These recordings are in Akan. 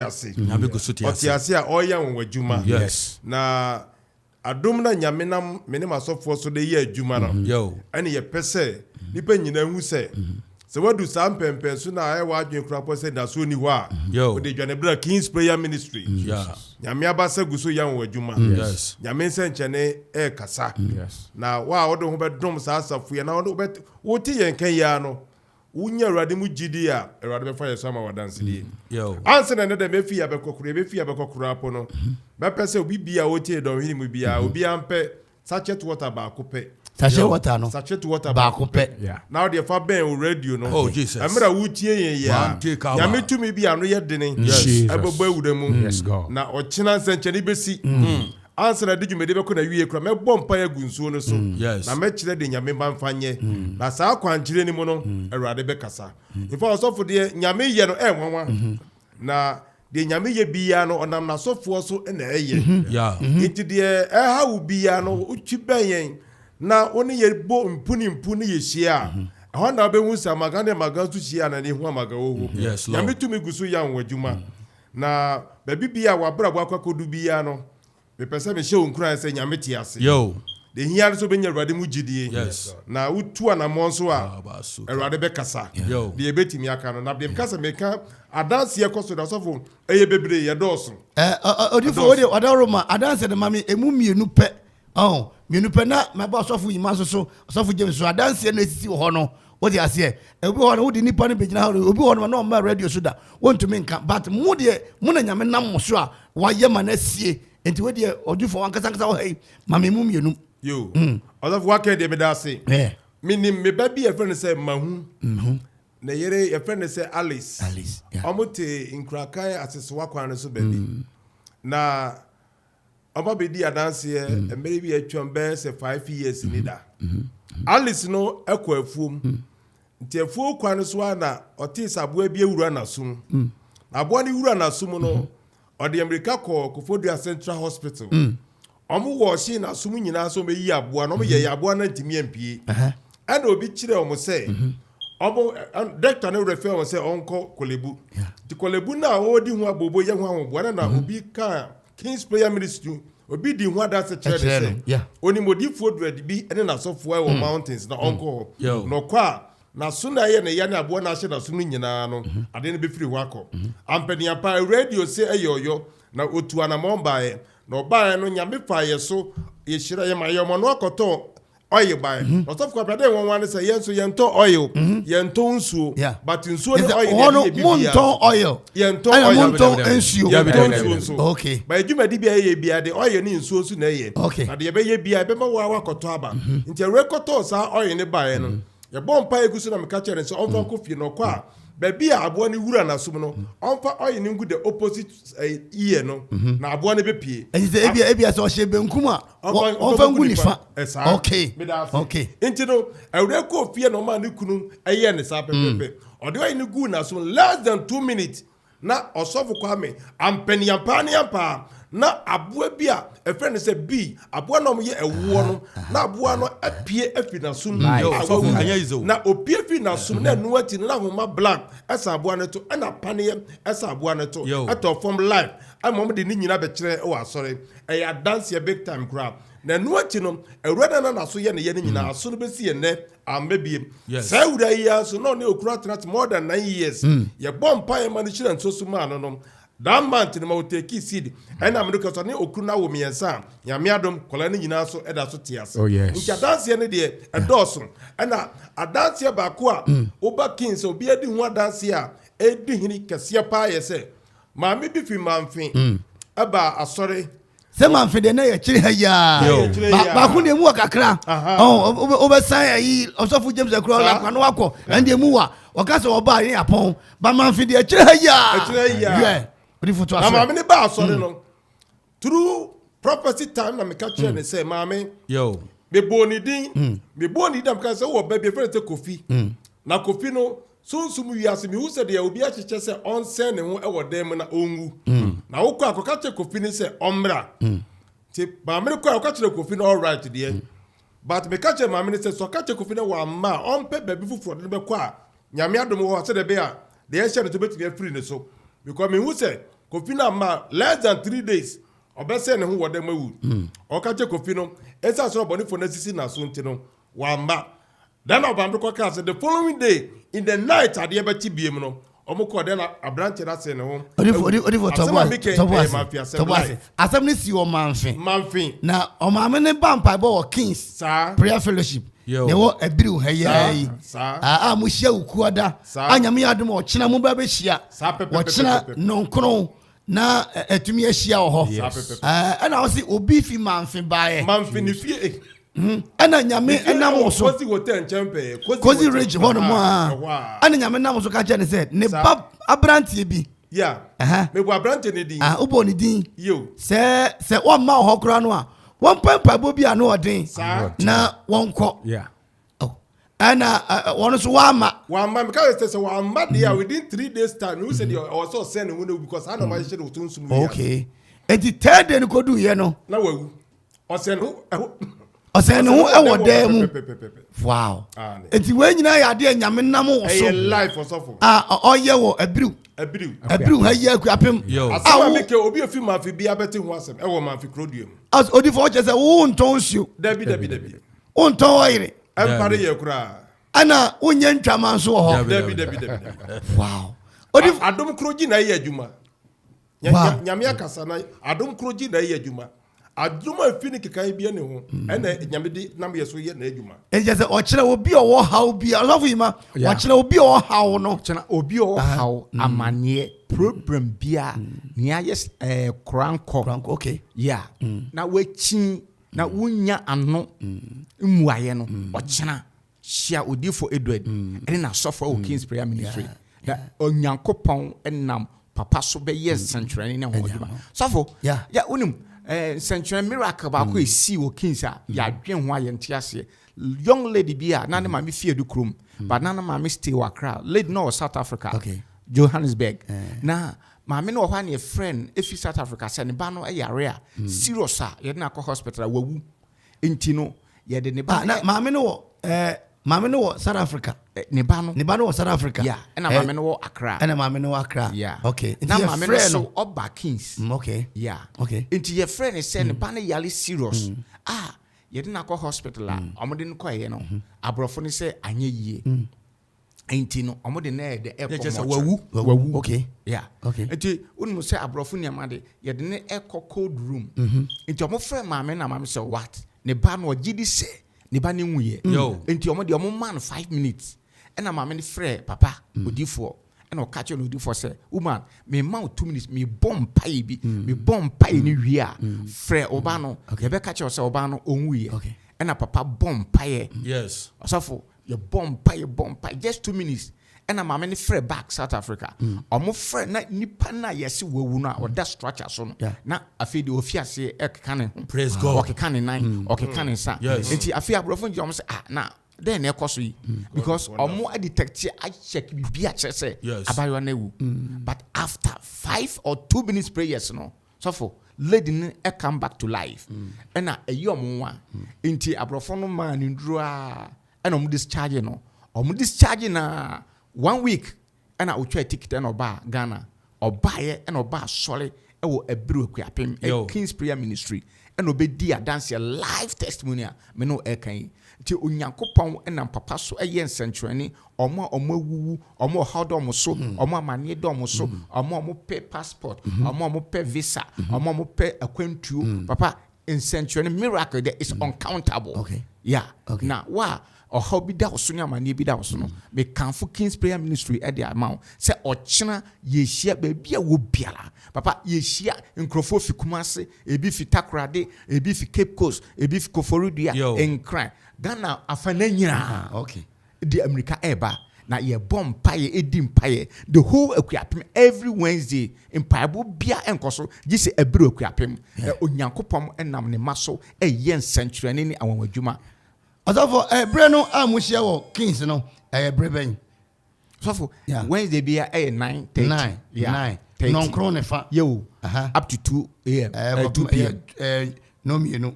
Ase. Nyame gu so te Ɔte ase. ase a ɔreyɛ anwanwadwuma. Na adom na Nyame nam me ne m'asɔfoɔ so de yɛ adwuma no, ɛne yɛpɛ sɛ nnipa nyinaa hu sɛ, sɛ woadu saa mpɛmpɛn so no a ɛyɛ w'adwene koraa pɔ sɛ anidasoɔ nni hɔ a, wode dwane bra King's Prayer Ministry. Nyame abasa gu so yɛ anwanwadwuma. Nyame nsɛnkyerɛnne ɛrekasa. Na wo a wode wo ho bɛdom saa asafo yi anaa wote yɛn nka yi ara no, wonya Awurade mu gyidi a, Awurade bɛfa yɛn so ama wo adansedie. Ansa na ɛnnɛ da mɛfi yi abɛkɔ koro, yɛbɛfi yi abɛkɔ koraa po no, mɛpɛ sɛ obi biara a ɔtie dɔnhwere mu biara, obiara mpɛ sachet water baako pɛ. Sachet water no. Sachet water baako pɛ. Na wode fa bɛn wo radio no. Oh, Jesus. Mmerɛ a wotie yɛn yi a, One take hour. Nyame tumi bi a ano yɛ dene ɛbɛbɔ awura mu. Yes, God. Na ɔkyena nsɛnkyerɛnne bɛsi. Ansa na de dwumadi bɛkɔ n'awie koraa, mɛbɔ mpaeɛ agu nsuo no so. Na mɛkyerɛ deɛ Nyame mma mfa nyɛ. Na saa akwankyerɛ no mu no, Awurade bɛkasa. In fact, ɔsɔfo deɛ Nyame yɛ no ɛyɛ nwanwa. Na deɛ Nyame yɛ biara no, ɔnam n'asɔfoɔ so na ɛyɛ. Nti deɛ ɛha wo biara no, wotwi bɛn yɛn na wo ne yɛ bɔ mpu ne mpu ne yɛ hyia a, ɛhɔ na wobɛhu sɛ amaga ne amaga nso hyia a na ne hu amaga wɔ hɔ. Yes, Lord. Nyame tumi gu so yɛ anwanwadwuma. Na baabi biara a w'abrabɔ akɔ akɔdu biara no, mepɛ sɛ mehyɛ wo nkuran sɛ Nyame te ase. Deɛ hia ne sɛ wobɛnya Awurade mu gyidie. Na wotu anammɔn nso a, Awurade bɛkasa. Deɛ yɛbɛtumi aka no. Na deɛ meka sɛ meka adanseɛ kɔ so de, ɔsɔfo, ɛyɛ bebree, yɛdɔɔso. Odifo, wode ɔdaworo ma adanseɛ no ma me emu mmienu pɛ. Ɔho, mmienu pɛ na mɛbɔ ɔsɔfo Nyima nso so, ɔsɔfo James so adanseɛ no esisi wɔ hɔ no. Wote aseɛ? Obi wɔ hɔ no, wode nipa no bɛgyina hɔ, obi wɔ hɔ no na ɔmma radio so da, wontumi nka. But mo deɛ, mo na Nyame nam mo so a wayɛ ma no asie. Nti wo deɛ, ɔdifo wankasa ankasa wɔ ha yi, ma me mu mmienu. Yo, ɔsɔfo waka deɛ meda ase. Menim me ba bi a yɛfrɛ no sɛ Mahu. Ne yere yɛfrɛ no sɛ Alice. Alice, yeah. Ɔmo te Nkurakan Asesewa kwan no so baabi. Na ɔmo abɛdi adanseɛ mmerɛ bi atwam bɛyɛ sɛ 5 years ni da. Alice no kɔ afuom. Nti afuo kwan no so a na ɔtee sɛ aboa bi awura n'asom. Na aboa no wura n'asom no, ɔde mmirika kɔɔ Koforidua Central Hospital. Ɔmo wɔ ɔhyee n'asom nyinaa sɛ ɔmɛyi aboa no, ɔmo yɛ aboa no ntumi ampie. Ɛna obi kyerɛ ɔmo sɛ ɔmo doctor no refer wɔn sɛ ɔnkɔ Korle Bu. Nti Korle Bu no a ɔredi ho abobo yɛ ho ahoboa no na obi ka King's Prayer Ministry, obi di ho adanse kyerɛ ne sɛ onim odiifoɔ duradi bi ne n'asɔfoɔ wɔ mountains na ɔnkɔ hɔ. Na ɔkɔ a, n'aso na ɛyɛ ne ya ne aboa no ahyɛ n'aso no nyinaa no, ade no bɛfiri hɔ akɔ. Ampaniampa radio sɛ ɛyɛ ɔyɔ na otu anammɔn baeɛ. Na ɔbaeɛ no, Nyame fa yɛ so yɛhyira yɛ ma yɛ ɔma no akɔtɔn oil baeɛ. Ɔsɔfo Kwabena, de wɔn ne sɛ yɛn nso yɛntɔ oil, yɛntɔ nsuo, but nsuo ne oil deɛ yɛ bi biara. Montɔn oil. Yɛntɔ oil. Montɔn nsuo. Yɛntɔ nsuo nso. Ba edwumadi bi a yɛyɛ biara de oil ne nsuo nso na ɛyɛ. Na deɛ yɛbɛyɛ biara ɛbɛma wo a wakɔtɔ aba. Nti awura kɔtɔɔ saa oil ne baeɛ no, yɛbɔ mpa egu so na meka kyerɛ no sɛ ɔmfa nkɔ fie na ɔkɔ a, baabi a aboa no wura n'asom no, ɔmfa oil no ngu the opposite ear no na aboa no bɛpie. Ɛnti sɛ ebia sɛ ɔhyɛ benkum a, ɔmfa ngu nifa. Okay. Nti no awura kɔ fie na ɔmaa ne kunu ɛyɛ ne saa pɛpɛpɛ. Ɔde oil no gu n'asom, less than 2 minutes na ɔsɔfo Kwame, ampaniampaa ne ampaa na aboa bi a ɛfrɛ no sɛ bee, aboa na ɔmoyɛ ɛwoɔ no, na aboa no apue afi n'asom a, na opue fi n'asom na ɛno akyi no na ahoma black ɛsa aboa no to, ɛna paneɛ ɛsa aboa no to, ɛtɔ fam live ama ɔmo de ne nyinaa bɛkyerɛ wɔ asɔre. Ɛyɛ adanseɛ big time koraa. Na ɛno akyi no, awura no na n'aso yɛ ne yɛ no nyinaa, aso no bɛsi yɛ nnɛ amma biem. Saa awura yi ara nso na ɔne okunu atena ase more than 9 years. Yɛbɔ mpaeɛ ma no hyira nsuo so maa no. That month no ma ɔtake seed, ɛna mene kasa ne okunu no awo mmiɛnsa a Nyame adom kɔla no nyinaa so ɛda so te ase. Nti adanseɛ no deɛ ɛdɔɔso. Ɛna adanseɛ baako a woba king sɛ obi adi ho adanseɛ a ɛdi hene kɛseɛ paa yɛ sɛ maame bi fi Mamfe ɛba asɔre. Sɛ Mamfe deɛ na yɛkyere ha yiaa, baako deɛ mu wɔ kakra, wobɛsan ayi ɔsɔfo James akura ɔlakwa no wakɔ, ɛn deɛ mu wa ɔka sɛ ɔbaa ne apɔn ba. Mamfe deɛ kyerɛ ha yiaa. Yɛ na maame ne ba asɔre no through prophecy time na meka kyerɛ ne sɛ maame, mebɔɔ ne din, mebɔɔ ne din na meka sɛ wɔ ba bi ɛfrɛ no sɛ Kofi, na Kofi no sunsum wiase mehu sɛ deɛ obi ahyehyɛ sɛ ɔnsɛn ne ho wɔ dan mu na ɔnwu, na wokɔ a kɔka kyerɛ Kofi ne sɛ ɔmmra. Nti maame no kɔ a ɔka kyerɛ Kofi no, all right deɛ, but meka kyerɛ maame no sɛ ɔka kyerɛ Kofi no wamma a, ɔmpɛ baabi foforɔ de no bɛkɔ a Nyame adom wɔ hɔ a, sɛdeɛ ɛbɛyɛ a deɛ ɛhyɛ no so bɛtumi afiri ne so, because mehu sɛ Kofi no amma less than 3 days, ɔbɛsɛn ne ho wɔ dɛm awu. Ɔka kyɛ Kofi no, ɛsiane sɛ ɔbɔnefoɔ no asisi n'aso nti no, wamma. Then ɔbambe kɔ kaa sɛ the following day in the night, adeɛ bɛkye biem no, ɔmo kɔ dɛn na aberanteɛ no asɛn ne ho. Odifo, odifo, Asɛm tɔbɔ a meka tɔbɔ ɛyɛ ase. mafia asɛm Tɔbɔ ase. live. Asɛm no si wɔ Manfe. Manfe. Na ɔmaame ne ba mpaebɔ wɔ Kings Prayer Fellowship. Yo. Na ɛwɔ Abiriw ha yi ara yi. Saa. A mo hyia Wukuada. Saa. A Nyame yɛ adom a, ɔkyena mo ba bɛhyia. Saa pɛpɛpɛpɛpɛ. Wɔkyena nɔnkron na ɛtumi ahyia wɔ hɔ. Saa pɛpɛpɛ. Ɛna wɔsi obi fi Manfe baeɛ. Manfe ne fie Ɛna Nyame ɛnam wo so. Kosi Hotel nkyɛn pɛɛ. Kosi Hotel. Ridge hɔ nom Aha, a ɛhɔ a. ɛna Nyame nam so ka kyerɛ ne sɛ ne Saa. ba aberanteɛ bi. Mebɔ aberanteɛ ne din. Ah, wobɔ ne din. Yo. Sɛ wɔmma wɔ hɔ koraa no a, wɔmpa mpaebɔ bi a no ɔden na wɔnkɔ. Oh. Ɛna wɔn nso wɔama. Wamma. Meka sɛ wamma deɛ a, within 3 days time mehu sɛ deɛ ɔwɔ sɛ ɔsɛn ne ho no because saa na ɔma hyehyɛ ne wɔto nsum. Okay, eti third day no kodu yɛ no, na wawu, ɔsɛn ne ho ɛho. Ɔsɛn ne ho ɛwɔ dan mu. Pɛpɛpɛpɛpɛ. Wow. Ah, ne. Eti wɔn nyinaa yɛ adeɛ Nyame nam wɔ Ɛyɛ so life, ɔsɔfo. a ɔyɛ wɔ Abiriw. Abiriw. Abiriw ha yi, Akuapem. Yo. Asɛm a a wo meka, obi ofi Manfe bi abɛte ho asɛm ɛwɔ Manfe kurodua mu. As odifo, ɔkyɛ sɛ wo ntɔn nsuo, Dabi, dabi, dabi. wo ntɔn ɔyere, Ɛmpare yɛ koraa. Ɛna wonyɛ ntwama nso wɔ hɔ. Dabi, dabi, dabi, dabi. Wow, odifo. Adom kuro gyi na ɛyɛ adwuma. Nyame akasa na adom kuro gyi na ɛyɛ adwuma. Adom a efi ne keka bi ne ho ɛna Nyame de nam yɛ so yɛ n'adwuma. Ɛnkyɛ sɛ ɔkyerɛ obi a ɔwɔ haw bi a, ɔsɔfo yi ma ɔkyerɛ obi a ɔwɔ haw no. Kyena obi a ɔwɔ haw, amanneɛ, problem bia nea ayɛ korankɔ. Korankɔ, okay. Yeah, na wakyi na wonya ano mmuayɛ no, ɔkyena hyia Odifo Edward ɛne n'asɔfo wɔ Kings Prayer Ministry na Onyankopɔn nam papa so bɛyɛ nsɛnkyerɛnne ne ho adwuma, sɔfo. Ya, wonim nsɛnkyerɛnne, miracle baako a ɛsii wɔ Kings a yɛadwen ho a yɛnte aseɛ. Young lady bi a na ne maame fie du kurom, but na ne maame stay wɔ Accra. Lady no wɔ South Africa, Johannesburg. Na maame no wɔ hɔ a, ne yɛfrɛ no ɛfi South Africa sɛ ne ba no yare a serious a yɛde no akɔ hospital a wawu, nti no yɛde ne ba Ah, na maame no wɔ maame no wɔ South Africa. Ne ba no. Ne ba no wɔ South Africa. Yeah, ɛna maame no wɔ Accra. Ɛna maame no wɔ Accra. Okay, nti Na maame no yɛfrɛ so no. ɔba Kings. Nti yɛfrɛ ne sɛ ne ba no yare serious a yɛde no akɔ hospital a ɔmode no kɔɛyɛ no, aborɔfo no sɛ anyɛ yie, nti no ɔmode no ɛyɛ dɛ ɛkɔ Kyerɛ sɛ mortuary. wawu. Wawu. Nti wonim sɛ aborɔfo nneɛma de, yɛde ne ɛkɔ cold room. Nti ɔmo frɛ maame na maame sɛ what, ne ba no ɔgye di sɛ ne ba ne nwuyɛ. Yo. Nti ɔmo deɛ, ɔmo ma no 5 minutes, ɛna maame no frɛ papa odiifoɔ, ɛna ɔka kyerɛ no odiifoɔ sɛ, "Woman, mema wo 2 minutes, mebɔ mpaeɛ bi, mebɔ mpaeɛ no wie a, frɛ ɔba no, yɛbɛka kyerɛ wo sɛ ɔba no ɔnwuyɛ." Ɛna papa bɔ mpaeɛ. Ɔsɔfo, yɛbɔ mpaeɛ, bɔ mpaeɛ, just 2 minutes, ɛna maame no frɛ back South Africa. Ɔmo frɛ na nipa no a yɛse wawu no a ɔda structure so no, na afei deɛ ofi aseɛ ɛkeka ne ho. Praise God. Ɔkeka ne nan, ɔkeka ne nsa. Nti afei aborɔfo ngyina, ɔmo sɛ, "Ah, na dɛn na ɛkɔ so yi?" Because ɔmo adetect, acheck biribi akyerɛ sɛ abayewa no awu. But after 5 or 2 minutes prayers no, sɔfo, lady no ɛ come back to life. Ɛna ɛyi ɔmo nwa. Nti aborɔfo no maa ne nduro a, ɛna ɔmo discharge no. Ɔmo discharge na one week, ɛna otwa ticket, ɛna ɔbaa Ghana. Ɔbaayɛ, ɛna ɔbaa asɔre ɛwɔ Abiri Akuapem, Kings Prayer Ministry, ɛna ɔbɛdi adanseɛ, live testimony a me no ɛka yi. Nti Onyankopɔn ɛnam papa so ɛyɛ nsɛnkyerɛnne. Ɔmo a ɔmo awuwu, ɔmo ɔhaw dɔ ɔmo so, ɔmo amanneɛ dɔ ɔmo so, ɔmo a ɔmo pɛ passport, ɔmo a ɔmo pɛ visa, ɔmo a ɔmo pɛ akwantuo, papa, nsɛnkyerɛnne, miracle there is uncountable. Na wa ɔhaw bi da wo so ne amanneɛ bi da wo so no, mekamfo Kings Prayer Ministry ɛde ama wo sɛ ɔkyena yɛhyia baabi a wɔ biara. Papa, yɛhyia nkurɔfoɔ fi Kumase, ebi fi Takorade, ebi fi Cape Coast, ebi fi Koforidua, Nkran, Ghana afana nyinaa de Amirika ɛɛba na yɛbɔ mpaeɛ, ɛdi mpaeɛ the whole Akuapem. Every Wednesday mpaebɔ bia ɛnkɔ so gye sɛ ɛberɛ Akuapem. Na Onyankopɔn ɛnam ne ma so ɛyɛ nsɛnkyerɛnne ne anwanwadwuma. Ɔsɔfo, berɛ no a mohyia wɔ Kings no, ɛyɛ berɛ bɛn? Sɔfo, Wednesday bia ɛyɛ 9:30. 9? 9, 9:45. Yo, up to 2 a.m., 2 p.m. No mmienu.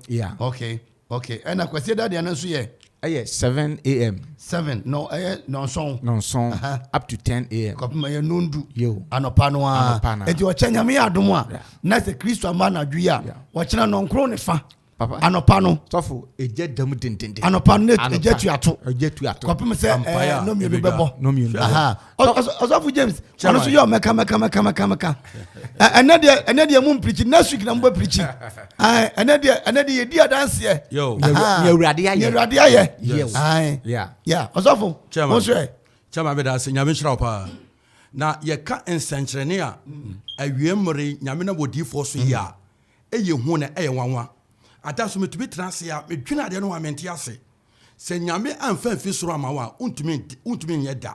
Okay, ɛna Kwasi dadeɛ no nso yɛ? Ɛyɛ 7 a.m. 7 no, ɛyɛ 7. 7 up to 10 a.m. Kɔpem ɛyɛ 10. Yo. Anɔpa no a. Anɔpa no a. Nti ɔkyɛ Nyame yɛ adom a, na sɛ Kristo ama anadwo yi a, wɔkyena 9:30. Papa. Anɔpa no. Sɔfo, egya dam dendenden. Anɔpa no na egya tuato. Egya tuato. Kɔpem sɛ Ampaeɛ a 12 ɛbɛdwa. bɛbɔ. 12. Aha. Ɔsɔfo James ɔno Chairman. nso yɛ ɔmɛka mɛka mɛka mɛka mɛka. Ɛnɛ deɛ, ɛnɛ deɛ mu mpirikyi, next week na mo bɛ pirikyi. Ɛnɛ deɛ yɛdi adanseɛ. Yo. Aha. Nea Awurade ayɛ. Nea Awurade ayɛ. Yes. Aye. Yeah, ɔsɔfo. Chairman. Mo nso ɛ. Chairman, bɛda ase. Nyame nhyira wo paa. Na yɛka nsɛnkyerɛnne a awie mmere Nyame nam odiyifoɔ so yi a, ɛyɛ hu na ɛyɛ nwanwa. Ada so metumi tena ase a medwene adeɛ no ho a, mente ase sɛ Nyame amfa mfi soro ama wo a, wontumi nyɛ da,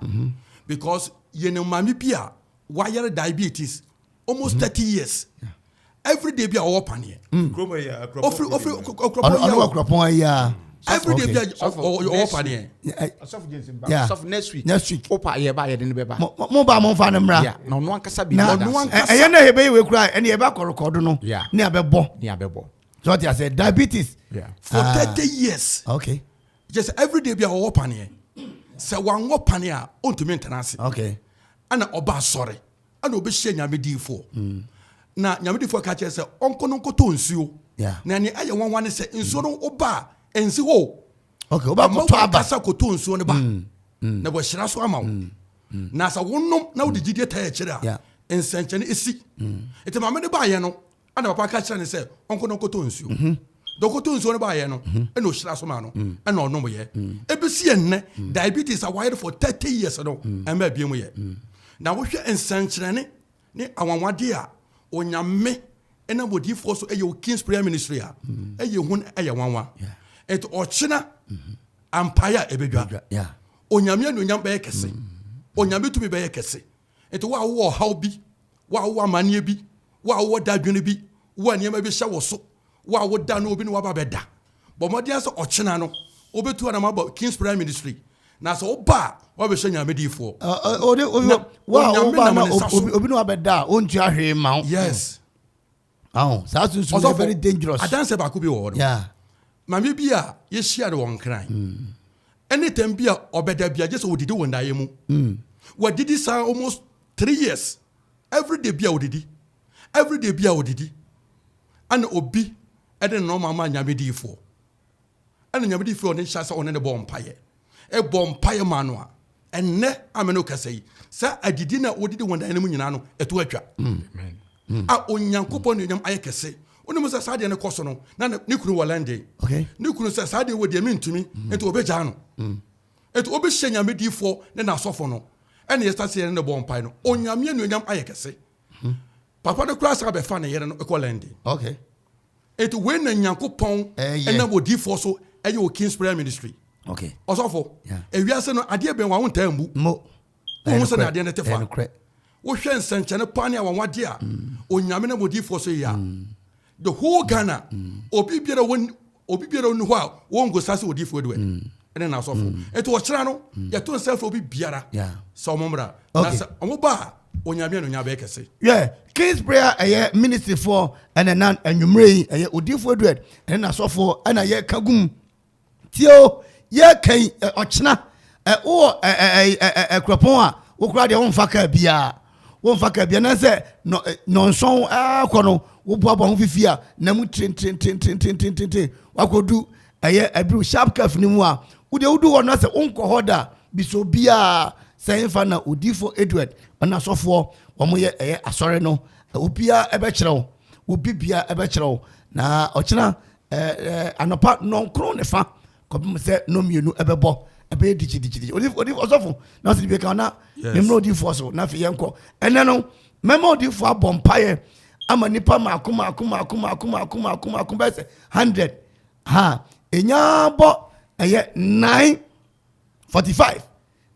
because yɛnim maame bi a wayare diabetes almost 30 years. Every day bi a ɔwɔ paneɛ. Kurom yɛ Akuropɔn. Ofiri Ɔno Akuropɔn ɔno wɔ yɛ o. Kuropɔn ayi a. Every day bi a Sɔfo, ɔwɔ next paneɛ. Ɔsɔfo James ba. Sɔfo, next week. Next week. Opa yɛ ba, yɛde ne bɛba. Mo ba, mo nfa ne mmra. Yeah, na ɔno ankasa bi Na na Ɔno ankasa. ɛyɛ na yɛbɛyɛ wei kura, ɛne yɛbɛ akɔrɔkɔdo no ne abɛbɔ. Ne abɛbɔ. So ɔte ase, diabetes. For 30 years. Kyɛ sɛ every day bi a ɔwɔ paneɛ. Sɛ wanwɔ paneɛ a, ɔntumi ntena ase. Ɛna ɔba asɔre, ɛna ɔbɛhyia Nyame diifoɔ, na Nyame diifoɔ ka kyerɛ sɛ ɔnkɔ no nkɔtɔ nsuo. Na nea ɛyɛ nwanwa ne sɛ nsuo no woba a, ɛnsi hɔ o. Okay, woba Ama kɔtɔ aba. wakasa kɔtɔ nsuo no ba na wɔahyira so ama wo, na sɛ wonom na wode gyidie taa akyire a, nsɛnkyɛnne ɛsi. Nti maame no baayɛ no, ɛna papa ka kyerɛ ne sɛ ɔnkɔ no nkɔtɔ nsuo. Dɛ ɔkɔtɔ nsuo no baayɛ no, ɛna ɔhyira so ma no, ɛna ɔnomyɛ. Ɛbɛsi ɛnnɛ, diabetes a wayɛ no for 30 years no ɛmma abie mu yɛ. Na wohwɛ nsɛnkyerɛnne ne awanwadeɛ a Onyame ɛnam odiyifoɔ so ɛyɛ wɔ Kings Prayer Ministry a, ɛyɛ hu, ɛyɛ nwanwa. Ɛnti ɔkyena ampaeɛ a ɛbɛdwa, Onyame anuonyam bɛyɛ kɛse, Onyame tumi bɛyɛ kɛse. Nti wo a wowɔ ɔhaw bi, wo a wowɔ amanneɛ bi, wo a wowɔ dadwene bi, wo a nneɛma bi hyɛ wo so, wo a woda no obi ne waba bɛda, bɔ mmɔden sɛ ɔkyena no wobɛtu anam abɔ Kings Prayer Ministry, na sɛ woba a, woabɛhyɛ Nyame diifoɔ. Ɔde wo a Onyame woba nam na ne nsa so. obi ne wabɛda a, ɔntua hwee ma wo. Aho saa sunsun yɛ very dangerous. Adanse baako bi wɔ hɔ no, maame bi a yɛhyia no wɔ Nkran, ɛne tɛm bi a ɔbɛda bi a, gye sɛ wɔdidi wɔ ndaeɛ mu. Wɔdidi saa almost 3 years. Every day bi a wɔdidi, every day bi a wɔdidi. Ɛna obi ɛde ne nɔɔma ma Nyame diifoɔ, ɛna Nyame diifoɔ ɔne nhyɛ sɛ ɔne ne bɔ mpaeɛ, ɛbɔ mpaeɛ ma no a, ɛnnɛ ame no kasa yi sɛ adidi na wɔdidi wɔ ndaeɛ no mu nyinaa no ɛto atwa a, Onyankopɔn ne onyam ayɛ kɛse. Wonim sɛ saa deɛ no kɔ so no, na ne kunu wɔ London. Ne kunu sɛ saa deɛ wɔ deɛ mentumi, nti wɔbɛgyaa no. Nti wobɛhyɛ Nyame diifoɔ ne n'asɔfo no, ɛne yɛsa sɛ yɛne ne bɔ mpae no, Onyame anuonyam ayɛ kɛse. Papa no koraa saa bɛfa ne yere no kɔ London. Nti wei na Nyankopɔn ɛnam odiifoɔ so ɛyɛ wɔ Kings Prayer Ministry. Ɔsɔfo, ewiase no adeɛ bɛn wa wo ntaa mmu. Mo. Wohu sɛ ne adeɛ no te fa. Ɛyɛ nokorɛ. Wohwɛ nsɛnkyɛnne paa ne awanwadeɛ a Onyame nam odiifoɔ so yɛ a, the whole Ghana, obi biara ɔni hɔ a wɔngosa sɛ odiifoɔ Edward ɛne n'asɔfo. Nti ɔkyerɛ no yɛto nsa frɛ obi biara sɛ ɔmo mmra, na sɛ ɔmo ba a, Onyame anuonyam bɛyɛ kɛse. Yɛ Kings Prayer ɛyɛ ministry foɔ, ɛna na anwummerɛ yi ɛyɛ odiifoɔ Edward ɛne n'asɔfoɔ ɛna yɛka gum tie o. Yɛka yi, ɔkyena wowɔ ɛ ɛ ɛ ɛ kuropɔn a wokora deɛ, womfa kaa biara, womfa kaa biara, na sɛ 7 ɛkɔ no, woboaboa ho fifi a na mu tententententententen wakɔdu ɛyɛ Abiriw sharp curve no mu a, wode wodu hɔ no sɛ wonkɔ hɔ da biso biara sɛ mfa na odiifoɔ Edward ɔne asɔfoɔ wɔn yɛ ɛyɛ asɔre no, obiara ɛbɛkyerɛ wo, obi biara ɛbɛkyerɛ wo. Na ɔkyena anɔpa 9:30 kɔpem sɛ 12 ɛbɛbɔ, ɛbɛyɛ dikyidikyi. Odi odi ɔsɔfo na ɔsɛ bi ka na mmemme odiifoɔ so. Na afei yɛnkɔ ɛnɛ no, mɛma odiifoɔ abɔ mpaeɛ ama nipa maako maako maako maako maako maako maako bɛyɛ sɛ 100 ha. Enya bɔ ɛyɛ 9:45,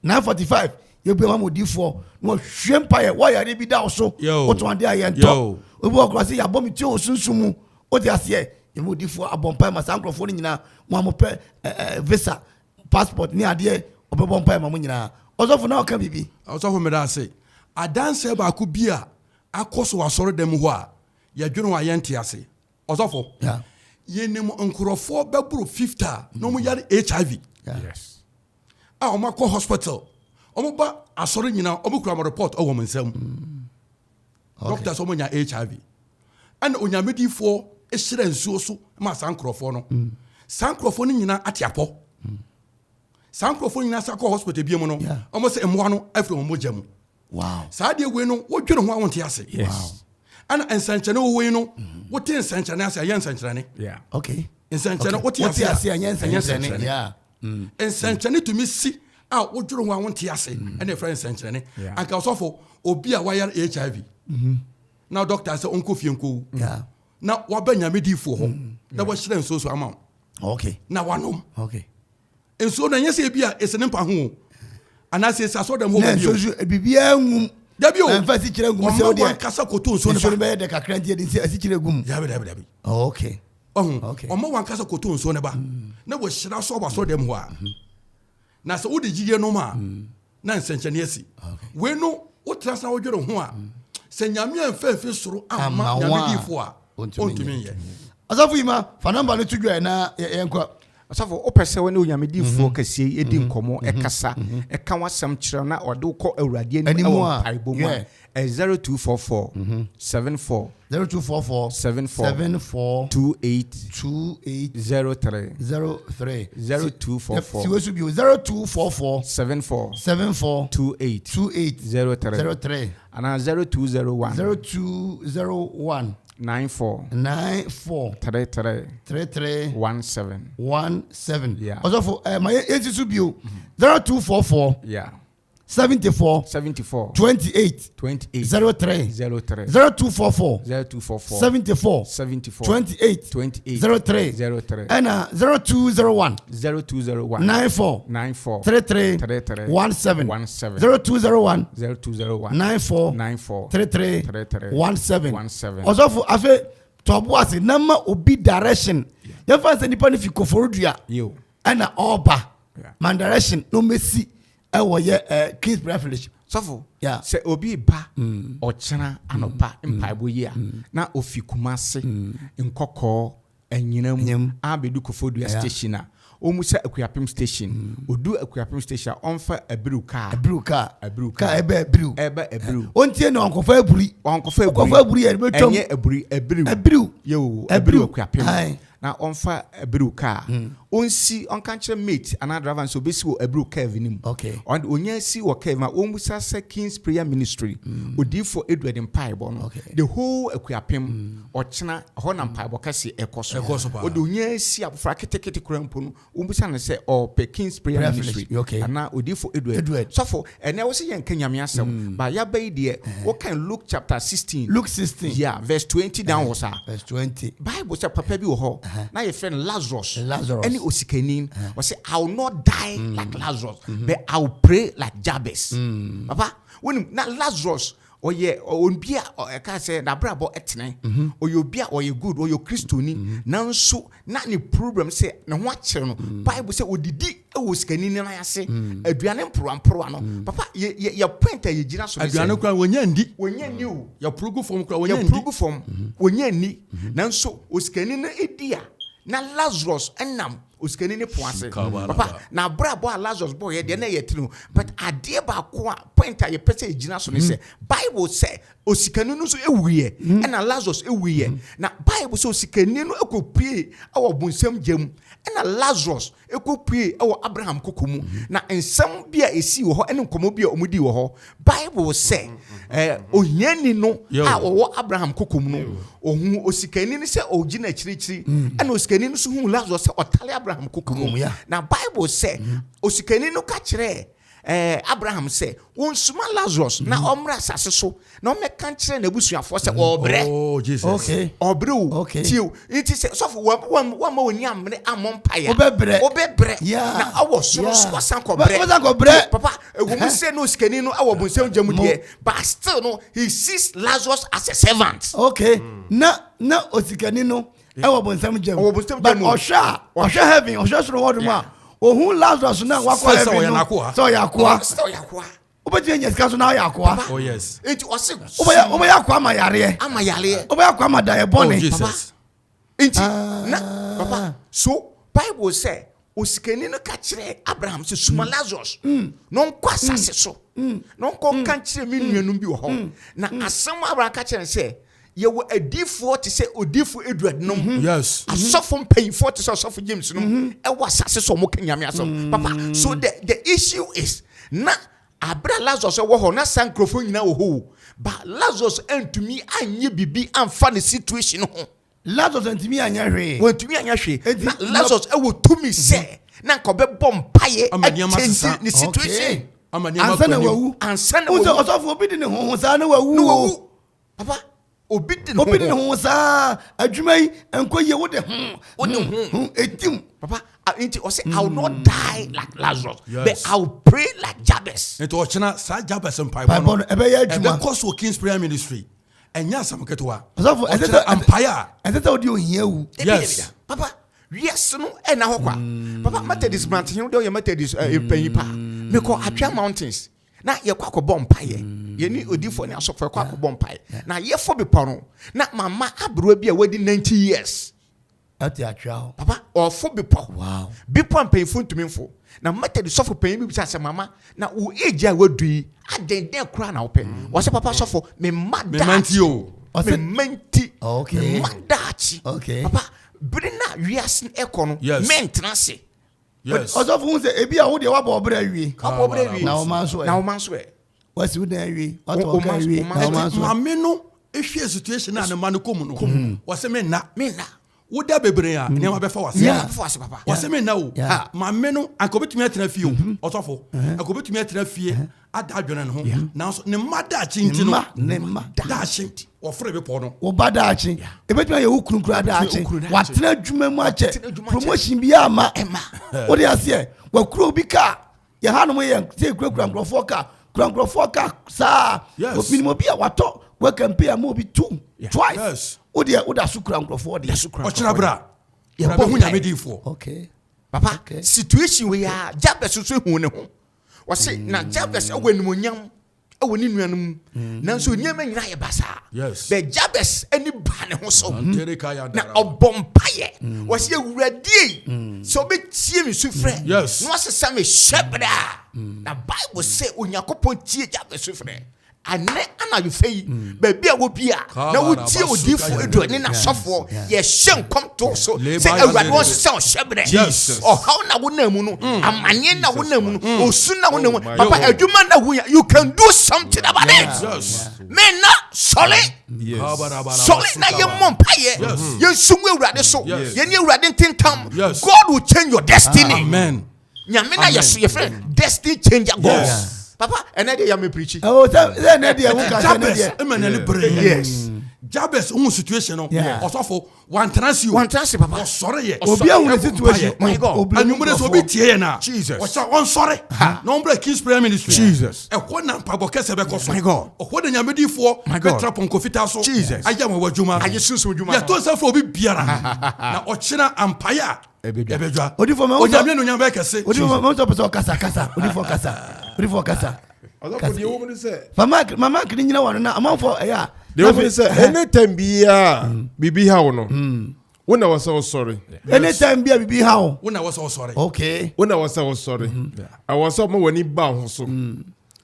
9:45 yɛbue ma odiifoɔ na wɔhwie mpaeɛ. Wɔyare bi da wo so, wotɔn adeɛ a yɛntɔ, obi wɔ kora sɛ yɛabɔ me tie wɔ sunsum mu, wote aseɛ? Yɛma odiifoɔ abɔ mpaeɛ ma saa nkurɔfoɔ no nyinaa. Mo a mopɛ visa, passport ne adeɛ, ɔbɛbɔ mpaeɛ ma mo nyinaa. Ɔsɔfo, na ɔka biribi. Ɔsɔfo, meda ase. Adanseɛ baako bi a akɔ so wɔ asɔredan mu hɔ a yɛdwene ho a yɛnte ase, ɔsɔfo, yɛnim nkurɔfoɔ bɛboro 50 a na ɔmo yare HIV. Yes. A wɔn akɔ hospital, wɔn ba asɔre nyinaa, wɔn kura wɔn report wɔ wɔn nsam. Doctors, wɔn nya HIV, ɛna onyamedifoɔ ehyira nsuo so ma saa nkurɔfoɔ no. Saa nkurɔfoɔ no nyinaa ate apɔ. Saa nkurɔfoɔ no nyinaa sa kɔ hospital bi mu no, wɔn sɛ mmoa no afiri wɔn mogya mu. Saa deɛ wei no, wodwene ho a, wonte ase. Ɛna nsɛnkyerɛnne wɔ wei no, wote nsɛnkyerɛnne ase a, ɛyɛ nsɛnkyerɛnne. Nsɛnkyerɛnne, wote wote ase a, ase a, ɛnyɛ ɛnyɛ nsɛnkyerɛnne. nsɛnkyerɛnne. Nsɛnkyerɛnne tumi si a wodwene ho a wonte ase, ɛna ɛfrɛ nsɛnkyerɛnne. Anka ɔsɔfo, obi a wayare HIV na doctor sɛ ɔnkɔ fie nkɔwu na waba Nyame diifoɔ hɔ na wahyira nsuo so ama wo na wanom nsuo no, ɛnyɛ sɛ ebi a ɛsɛ ne mpa ho o, anaasɛ ɛsɛ asɔdam hɔ na baabi o. Nsuo so biribiara ngum. Dabi o. Ɛnfa asikyerɛ ngum sɛ ɔma wodeɛ wankasa koto nsuo no nsuo no ba. bɛyɛ dɛ kakra nti yɛde asikyerɛ gum. Dabi, dabi, dabi. Ɔho ɔma wankasa koto nsuo no ba na wɔhyira so wɔ asɔdam hɔ a, na sɛ wode gyidie nom a, na nsɛnkyɛnne asi. Wei no, wotena sa wodwere ho a, sɛ Nyame amfa mfi soro amma Amma wo Nyame a, diifoɔ a, ɔntumi ɔntumi nyɛ. Ɔsɔfo yi, ma fa number no to dwa na yɛnkɔ. Ɔsɔfo, wopɛ sɛ wo ne onyamediifoɔ kɛseɛ yi ɛdi nkɔmmɔ, ɛkasa, ɛka w'asɛm kyerɛ na ɔde wo kɔ Awurade anim anim ɛwɔ a, mpaebɔ mu a, ɛyɛ 0244 74 0244 74 74 28 28 03. 03. 0244. Siwe so bio, 0244 74 74 28 28 03. 03. Anaa 0201 0201 94 94 33 33 17. 17. Ɔsɔfo, ma yɛnsi so bio, 0244 74 74 28 28 03. 03. 0244 0244 74 74 28 28 03. 03. Ɛna 0201 0201 94 94 33 33 17. 17. 0201 0201 94 94 33 33 17. 17. Ɔsɔfo, afei tɔbo ase na ma obi direction. Yɛmfa sɛ nipa no fi Koforodua Yo. ɛna ɔreba, man direction na ɔmɛsi ɛwɔ yɛ Kings Prayer Fellowship. Sɔfo, sɛ obi ba ɔkyena anɔpa mpaebɔ yi a, na ofi Kumase, Nkɔkɔɔ, Anyinam Anyinam. Abɛdu Kofodua station a, ɔmu sɛ Akuapem station. Odu Akuapem station a, ɔmfa Abiriw kaa. Abiriw kaa. Abiriw kaa kaa. Ɛbɛ Abiriw. Ɛbɛ Abiriw. Ɔntie na ɔnkɔfa Aburi. Ɔnkɔfa Aburi. Ɔnkɔfa Aburi yɛ bɛtwam. Ɛnyɛ Aburi, Abiriw. Abiriw. Yo. Abiriw. Abiriw Akuapem. Na ɔmfa Abiriw kaa, ɔnsi, ɔnka nkyerɛ mate anaa driver nso obɛsi wɔ Abiriw curve no mu. Ɔde onya si wɔ curve ma ɔmmusa sɛ Kings Prayer Ministry, Odiifo Edward mpaebɔ no. The whole Akuapem, ɔkyena hɔ na mpaebɔ kɛse ɛkɔ so. Ɛkɔ so paa. Ɔde onya si abofra ketekete kora mpo no, ɔmmusa no sɛ ɔpɛ Kings Prayer Prayer Ministry Fellowship, anaa Odiifo Edward. Edward. Sɔfo, ɛnɛ wo sɛ yɛnka Nyame asɛm ba yaba yi deɛ, wokan Luke chapter 16. Luke 16. Yeah, verse 20 downwards a, Verse 20. Bible sɛ papa bi wɔ hɔ na yɛfrɛ no Lazarus. Lazarus. Ɛne osikani. Ɔsɛ, "I will not die like Lazarus, but I will pray like Jabez." Papa, wonim na Lazarus ɔyɛ obi a ɛka sɛ n'abrabɔ ɛtene, ɔyɛ obi a ɔyɛ good, ɔyɛ Kristoni, nanso na ne problem sɛ ne ho akyerɛ no. Bible sɛ odidi ɛwɔ sikani ne nan ase, aduane mporowamporowa no. Papa, yɛ yɛ yɛ point a yɛgyina so ne sɛ Aduane kora wɔnya ndi. Wɔnyɛ ni o. Yɛporo gu fam kora wɔnya ndi. Yɛporo gu fam, wɔnyɛ ni, nanso osikani no edi a, na Lazarus ɛnam osikani ne pon ase. Sikabalaba. Papa, na abrabɔ a Lazarus bɔ yɛ deɛ, na ɛyɛ tiri o, but adeɛ baako a point a yɛpɛ sɛ yɛgyina so ne sɛ Bible sɛ osikani no nso ewuyɛ, ɛna Lazarus ewuyɛ. Na Bible sɛ osikani no ekɔpue ɛwɔ bonsam gya mu, ɛna Lazarus ekɔpue ɛwɔ Abraham koko mu. Na nsɛm bi a esi wɔ hɔ ɛne nkɔmɔ bi a wɔn di wɔ hɔ, Bible sɛ ohiani no Yo. a ɔwɔ Abraham koko mu no, ohun osikani no sɛ ɔgyina akyirikyiri, ɛna osikani no nso hun Lazarus sɛ ɔtale Abraham koko mu. Koko mu, yeah. Na Bible sɛ osikani no ka kyerɛ Abraham sɛ wɔnsuma Lazarus na ɔmmra asase so na ɔmmɛka nkyerɛ n'abusuafoɔ sɛ ɔrebrɛ. Oh, Jesus. Ɔbrɛ o. Tie o, nti sɛ sɔfo wama w'ani amene ammɔ mpaeɛ a, Wobɛbrɛ. wobɛbrɛ. Na awɔ soro so wasan kɔbrɛ. Wasan kɔbrɛ. Papa, ɛwɔ mu sɛ na osikani no awɔ bonsam gya mu deɛ, but still no, he sees Lazarus as a servant. Okay, na osikani no ɛwɔ bonsam gyam. Ɔwɔ bonsam but gyam o. Ɔhwɛ a, ɔhwɛ heaven, ɔhwɛ soro hɔ nom a, ohun Lazarus na wakɔ Sɛ heaven ɔyɛ no n'akoa. sɛ ɔyɛ akoa. Still ɔyɛ akoa. Wobɛtumi anya sika so na ɔyɛ akoa. Papa. Oh, yes. Nti ɔse Wobɛyɛ akoa ama yareɛ. Ama yareɛ. Wobɛyɛ akoa ama daeɛ Oh, bɔne. Jesus. Nti na papa, so Bible sɛ Osikani no ka kyerɛɛ Abraham sɛ, Soma Lazarus na ɔnkɔ asase so na ɔnkɔ nka nkyerɛ me nuanom bi wɔ hɔ. Na asɛm a Abraham ka kyerɛ no sɛ, Yɛwɔ adiyifoɔ te sɛ odiyifo Edward nom, asɔfo mpanyinfoɔ te sɛ ɔsɔfo James nom ɛwɔ asase so a wɔka Nyame asɛm. Papa, so the issue is na abere a Lazarus wɔ hɔ na saa nkurɔfoɔ nyinaa wɔ hɔ o, but Lazarus antumi anyɛ biribi amfa ne situation ho. Lazarus antumi anyɛ hwee. Wantumi anyɛ hwee. Enti, Na Lazarus wɔ tumi sɛ na nka ɔbɛbɔ mpaeɛ Ama nneɛma akyɛnti asesa. ne situation. Ama nneɛma Ansa akɔ na anim. wawu. Ansa na Wohu sɛ wawu. ɔsɔfo obi de ne ho ho saa na wawu Na o. wawu. Papa, obi de ne Obi de ne ho. ho saa adwuma yi nkɔ yie wode ho. Wode ho. Ho etim. Papa, nti ɔsɛ I will not die like Lazarus, but I will pray like Jabez. Nti ɔkyena saa Jabez mpaebɔ Mpaebɔ no no ɛbɛyɛ adwuma. ɛbɛkɔ so wɔ King's Prayer Ministry. Ɛnyɛ asɛm ketewa. Ɔsɔfo, ɛsɛ Ɔkyena sɛ mpaeɛ a. ɛsɛ sɛ wode ohia wu. Dabi, Yes. dabi, da. Papa, wiase no ɛna hɔ kwa. Papa, Methodist mmeranteɛ deɛ ɔyɛ Methodist mpanyin pa. Mekɔ Atwea Mountains na yɛkɔ akɔbɔ mpaeɛ. Yɛne odiifoɔ ne asɔfoɔ yɛkɔ akɔbɔ mpaeɛ. Na yɛfɔ bepɔ no na mama aberewa bi a wadi 90 years. Ɛte Atwea hɔ. Papa, ɔfo bepɔ. Wow. Bepɔ a mpanyinfoɔ ntumi mfo. Na Methodist sɔfo panyin bi bisa sɛ, mama, na wo age a wadu yi, adɛn dɛn koraa na wopɛ? Wɔsɛ papa sɔfo, me mma Me mma nti daakye. o. Ɔsɛ- Me mma nti. Okay. Me mma daakye. Okay. Papa, bere na wiase ɛkɔ no, mentena ase. Ɔsɔfo hu sɛ ebi a wo deɛ wabɔ ɔbrɛ awie. Wabɔ ɔbrɛ awie. Na wo mma nso ɛ. Na wo mma nso ɛ. Wasi wo dan awie. Watɔ ɔka awie. Na wo mma nso ɛ. Maame no ehwɛ situation a ne mma no kɔ mu no. Wɔsɛ me nna. Me nna. Woda bebree a nneɛma bɛfa wase. Nneɛma bɛfa wase papa. Wɔsɛ me nna o. Maame no anka obetumi atena fie o. Ɔsɔfo anka obetumi atena fie ada adwene ne ho. Nanso ne mma daakye nti no. Ne mma daakye wɔforo bepɔ no. Wo ba daakye. Ebetumi ayɛ wo kunu kura daakye. Watena adwuma mu akyɛ. Promotion bi ama. Wode aseɛ. Wakura obi kaa. Yɛ hanom yɛ sɛ kurakura nkurɔfoɔ kaa. Kura nkurɔfoɔ kaa saa. Minimum obi a watɔ work and pay ama obi two twice. Wo deɛ woda so kura nkurɔfoɔ deɛ. Ɔkyerɛ bra. Yɛbɔ ho nyame diifoɔ. Okay. Papa, situation wei a Jabez nso ehu ne ho. Wɔse na Jabez ɛwɔ animonyam ɛwɔ ne nuanom mu. Nanso nneɛma nyinaa yɛ basaa. Bɛ Jabez ani ba ne ho so. Na ɔbɔ mpaeɛ. Wɔse Awurade ei, sɛ ɔbɛtie me sufrɛ na wasesa me hyɛberɛ a. Na Bible sɛ Onyankopɔn tie Jabez sufrɛ. Ɛnnɛ anadwo fɛ yi, baabi a wɔ bi a na wotie odiyifo Edward ne n'asɔfoɔ, yɛhyɛ nkɔm to so sɛ Awurade ɔnsesa ɔhyɛberɛ. Ɔhaw na wonam mu no, amanneɛ na wonam mu no, osu na wonam mu. Papa, adwuma na wonya, you can do something about it. Menna sɔre. Sɔre na yɛmmɔ mpaeɛ. Yɛnsu ngu Awurade so. Yɛne Awurade ntentam. God will change your destiny. Amen. Nyame na yɛ so yɛfrɛ destiny changer God. Papa, ɛnɛ deɛ yame preachi. Oh, sɛ sɛ ɛnɛ deɛ wo ka sɛ ɛnɛ Jabez deɛ. ɛma n'ani bere. Yes. Jabez ohun situation no. Ɔsɔfo wantena ase o. Wantena ase papa. Ɔsɔre yɛ. Obi ahu ne situation. My God. Obi Anwummerɛ sɛ obi tie yɛ na. Jesus. Ɔhyɛ ɔnsɔre. Na ɔmbrɛ King's Prayer Ministry. Jesus. Ɛhɔ na mpaebɔ kɛsɛ bɛkɔ so. My God. Ɛhɔ na nyamedifoɔ My God. bɛtra pɔnkɔ fitaa so. Jesus. Ayɛ wɔn adwuma. Ayɛ sunsum adwuma. Yɛto nsa frɛ obi biara. Na ɔkyena ampaeɛ a. Ɛbɛdwa. Odifo ma Onyame no nyame kɛse. Odifo ma sɛ ɔpɛ sɛ ɔkasa kasa. Odifo kasa. Odifo kasa. Ɔsɔfo deɛ wɔm ne sɛ. Fa mic ma mic ne nyina wɔn na amanfo ɛyɛ a. Deɛ wɔm ne sɛ anytime biara biribi ha wo no. Wo na wɔ sɛ wosɔre. Anytime biara biribi ha wo. Wo na wɔ sɛ wosɔre. Okay. Wo na wɔ sɛ wosɔre. Ɛwɔ sɛ ɔma w'ani ba ho so.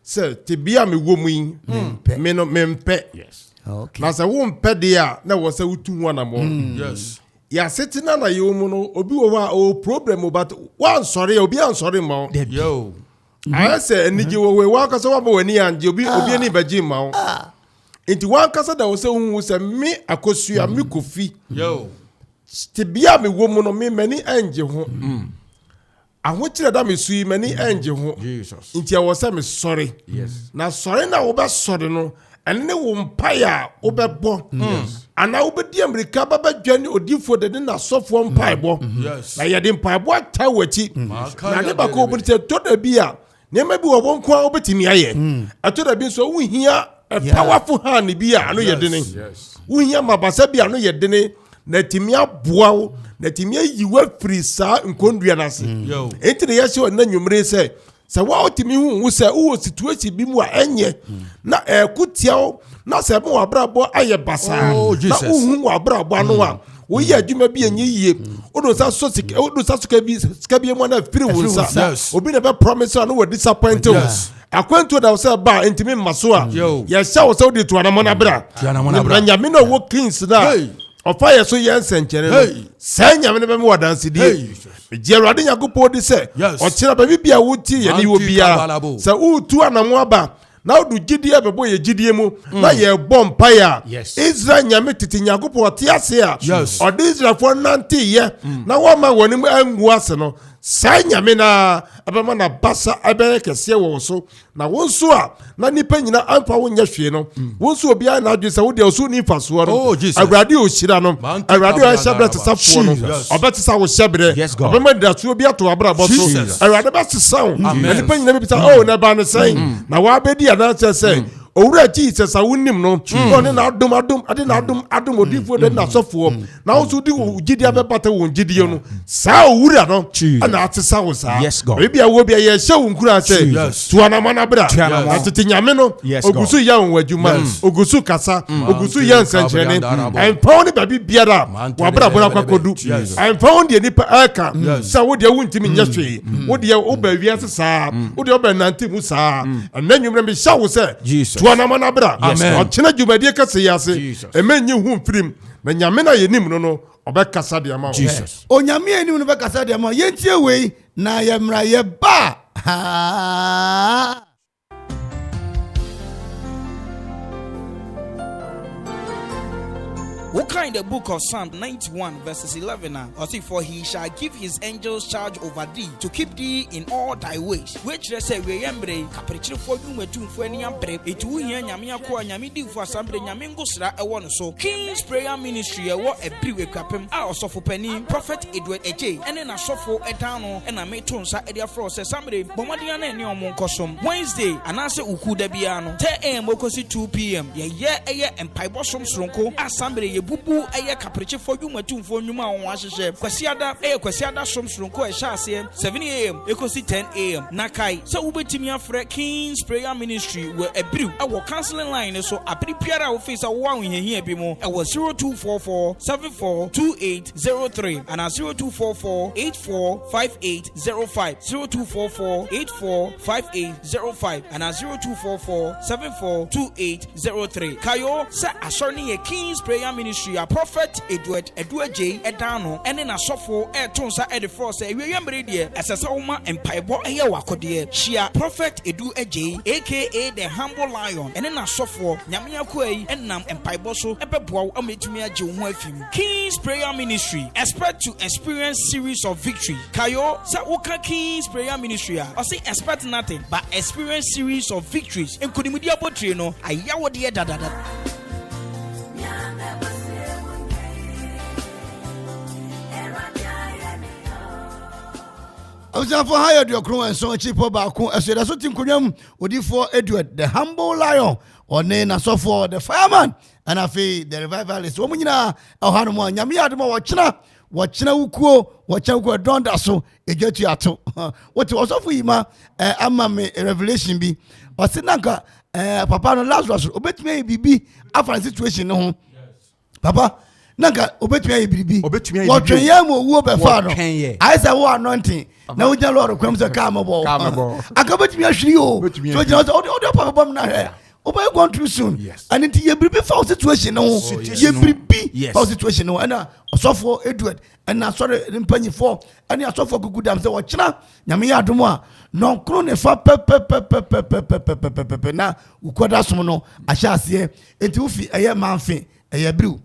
Sɛ tebea a mewɔ mu yi, me no mempɛ. Yes. Okay. Na sɛ wompɛ deɛ a na ɛwɔ sɛ wotu ho anammɔn. Yes. Yɛasetena na yɛwɔ mu no, obi wɔ hɔ a ɔwɔ problem o, but wansɔre a obi ansɔre mma wo. Yo. Ayɛ sɛ anigye wɔ hɔ yi, wankasa wama w'ani angye, obi obi ani bɛgye mma wo. Nti wankasa da wɔ sɛ wohu sɛ me Akosua, me Kofi, Yo. tebea a mewɔ mu no, me m'ani angye ho. Ahokyerɛ da me so yi, m'ani ngye ho. Nti ɛwɔ sɛ mesɔre. Na sɔre no a wobɛsɔre no, ɛno ne wo mpaeɛ a wobɛbɔ. Anaa wobɛdi amirika ba bɛdwa ne odiyifoɔ de ne n'asɔfoɔ mpaebɔ. Na yɛde mpaebɔ ataa w'akyi. Na ade baako wɔ mu ne sɛ, ɛtɔ da bi a, nneɛma bi wɔ wo nko ara wobɛtumi ayɛ. Ɛtɔ da bi nso wohia a powerful hand bi a ano yɛ dene. Wohia mabasa bi a ano yɛ dene na atumi aboa wo na atumi ayi wo afiri saa nkɔndua no ase. Enti na yɛhyɛ wɔ nna nwummere sɛ sɛ woatumi hu wo sɛ wowɔ situation bi mu a ɛnyɛ na ɛko tia wo na sɛ ɛma w'abrabɔ ayɛ basaa Oh, na Jesus. wohu w'abrabɔ ano a. Woyɛ adwuma bi ɛnyɛ yie. Wode nsa sɔ sika, wode nsa sika bi sika bi mu na afiri wo nsa. Obi na bɛ promise a no wɔ disappoint wo. Akwantuo da wo sɛ ba a ntumi mma so a. Yɛhyɛ wo sɛ wode tu anamɔ abra. Na Nyame na ɔwɔ kings na ɔfa yɛ so yɛ nsɛnkyerɛnne no. Saa Nyame no bɛma wɔ adansedie. Megye Awurade Nyankopɔn di sɛ ɔkyerɛ baabi bia wotie yɛne wɔ biara sɛ woretu anamɔ aba na wode gyidie bɛbɔ yɛ gyidie mu mm. na yɛbɔ mpaeɛ a Israel Nyame tete Nyankopɔn ɔte ase a ɔde Israelfoɔ nanteyɛ mm. na wɔma wɔn anim angu ase no saa Nyame no a ɛbɛma n'abasa ɛbɛyɛ kɛseɛ wɔ wo so na wo nso a na nnipa nyina amfa wo nyɛ hwee no mm. wo nso obiara na adwene sɛ wo deɛ ɔso ni mfasoɔ no oh, Awurade ɔhyira no Awurade ɔyɛ hyɛberɛ sesafoɔ no ɔbɛsesa wo hyɛberɛ ɔbɛma anidasoɔ bi ato abrabɔ so Awurade bɛsesa wo na nnipa nyina bɛbisa oh na ɛbaa no sɛn mm. na woabɛdi adanseɛ sɛ mm. owura Jesus a wonim no na ɔne n'adom adom ade n'adom adom odiifoɔ de n'asɔfoɔ na wo nso de wo gyidie abɛbata wɔn gyidie no saa owura no ɛna atesa wo saa ebi a wɔ bi a yɛhyɛ wo nkura sɛ tu anamɔ na bra na tete nyame no ogu so yɛ wɔn adwuma ogu so kasa ogu so yɛ nsɛnkyerɛnne ɛnfa wo ne baabi biara wabrabɔ no akɔkɔdu ɛnfa wo deɛ nipa ɛka sɛ wo deɛ wontumi nyɛ hwee wo deɛ wobɛ wiase saa wo deɛ wobɛ nante mu saa ɛnɛ nwummerɛ mehyɛ wo sɛ tu anamɔ na bra ɔkyena dwumadie kɛse yi ase ɛmɛ nyi ho mfirim Na Nyame no a yɛnim no no, ɔbɛkasa de ama wo. Jesus. Onyame a yɛnim no bɛkasa de ama wo. Yɛntie wei na yɛmmra yɛba a. Wokan the book of Psalm 91 verses 11 a, ɔse, For he shall give his angels charge over thee to keep thee in all thy ways. Wei kyerɛ sɛ awieeɛ mmerɛ yi, kaperekyerefoɔ nnwumatumfoɔ ani abere, enti wohia Nyame akoa, Nyame difoɔ, asamberɛ, Nyame ngosra wɔ no so. King's Prayer Ministry ɛwɔ Abiriw Akuapem a Ɔsɔfo Panin, Prophet Edward Adjei ne n'asɔfo da ano na meto nsa de afrɛ wo sɛ saa mmerɛ yi, bɔ mmɔden ara na ɛne wɔn nkɔsom. Wednesday anaasɛ Wukuw da biara no, 10am kɔsi 2pm, yɛyɛ ɛyɛ mpaebɔ som soronko a saa mmerɛ yi yɛbubu ɛyɛ Kaperekyefoɔ dwumatumfoɔ nnwuma a wɔn ahyehyɛ. Kwasiada ɛyɛ Kwasiada som soronko a ɛhyɛ aseɛ 7am kɔsi 10am. Na kae sɛ wobɛtumi afrɛ King's Prayer Ministry wɔ Abiriw wɔ counseling line no so abere biara a wofii sɛ wowɔ ahohiahia bi mu wɔ 0244 74 2803 anaa 0244 84 5805, 0244 84 5805 anaa 0244 74 2803. Kae o sɛ asɔre no yɛ King's Prayer Ministry a Prophet Edward Adu Adjei da ano ne n'asɔfo reto nsa de frɛ wo sɛ awieeɛ mmere yi deɛ ɛsɛ sɛ woma mpaebɔ yɛ w'akodeɛ. Hyia Prophet Edu Adjei aka The Humble Lion ne n'asɔfoɔ. Nyame akoa yi nam mpaebɔ so bɛboa wo ama atumi agye wo ho afi mu. King's Prayer Ministry, Expect to experience series of victory. Kae o sɛ woka King's Prayer Ministry a, ɔse expect nothing but experience series of victories. Nkonimdi abotire no ayɛ wo deɛ dadada. Abusuafo ha yɛ aduokron nson akyiripɔ baako ɛso yɛda so te nkonnwa mu odifoɔ Edward the humble lion ɔne n'asɔfoɔ the fireman ɛna afei the revivalist wɔn nyinaa ɛwɔ ha nom a nyame yɛ adom a wɔkyena wɔkyena wukuo wɔkyena wukuo ɛdɔn da so edwa tu ato wote ɔsɔfo yi ma ɛɛ ama me revelation bi ɔsi nanka ɛɛ papa no Lazarus obetumi ayɛ biribi afa ne situation no ho papa nanka obetumi ayɛ biribi wɔtwɛn yɛn mu owuo bɛfa no ayɛ sɛ wo anointing na wogyina lɔɔre kwan mu sɛ kaa mɔbɔ anka obetumi ahwiri o so gyina sɛ ɔde ɔde ɔpa bɛbɔ mu na hwɛ wobɛyɛ gone through soon ɛno nti yɛ biribi fa wo situation no ho yɛ biribi fa wo situation no ho ɛna ɔsɔfoɔ Edward ɛna asɔre mpanyifoɔ ɛne asɔfoɔ kuku dam sɛ wɔkyena nyame yɛ adom a nɔnkoro ne fa pɛpɛpɛpɛpɛpɛpɛpɛpɛ na wokɔda som no ahyɛ aseɛ enti wofi ɛyɛ manfe ɛyɛ biriw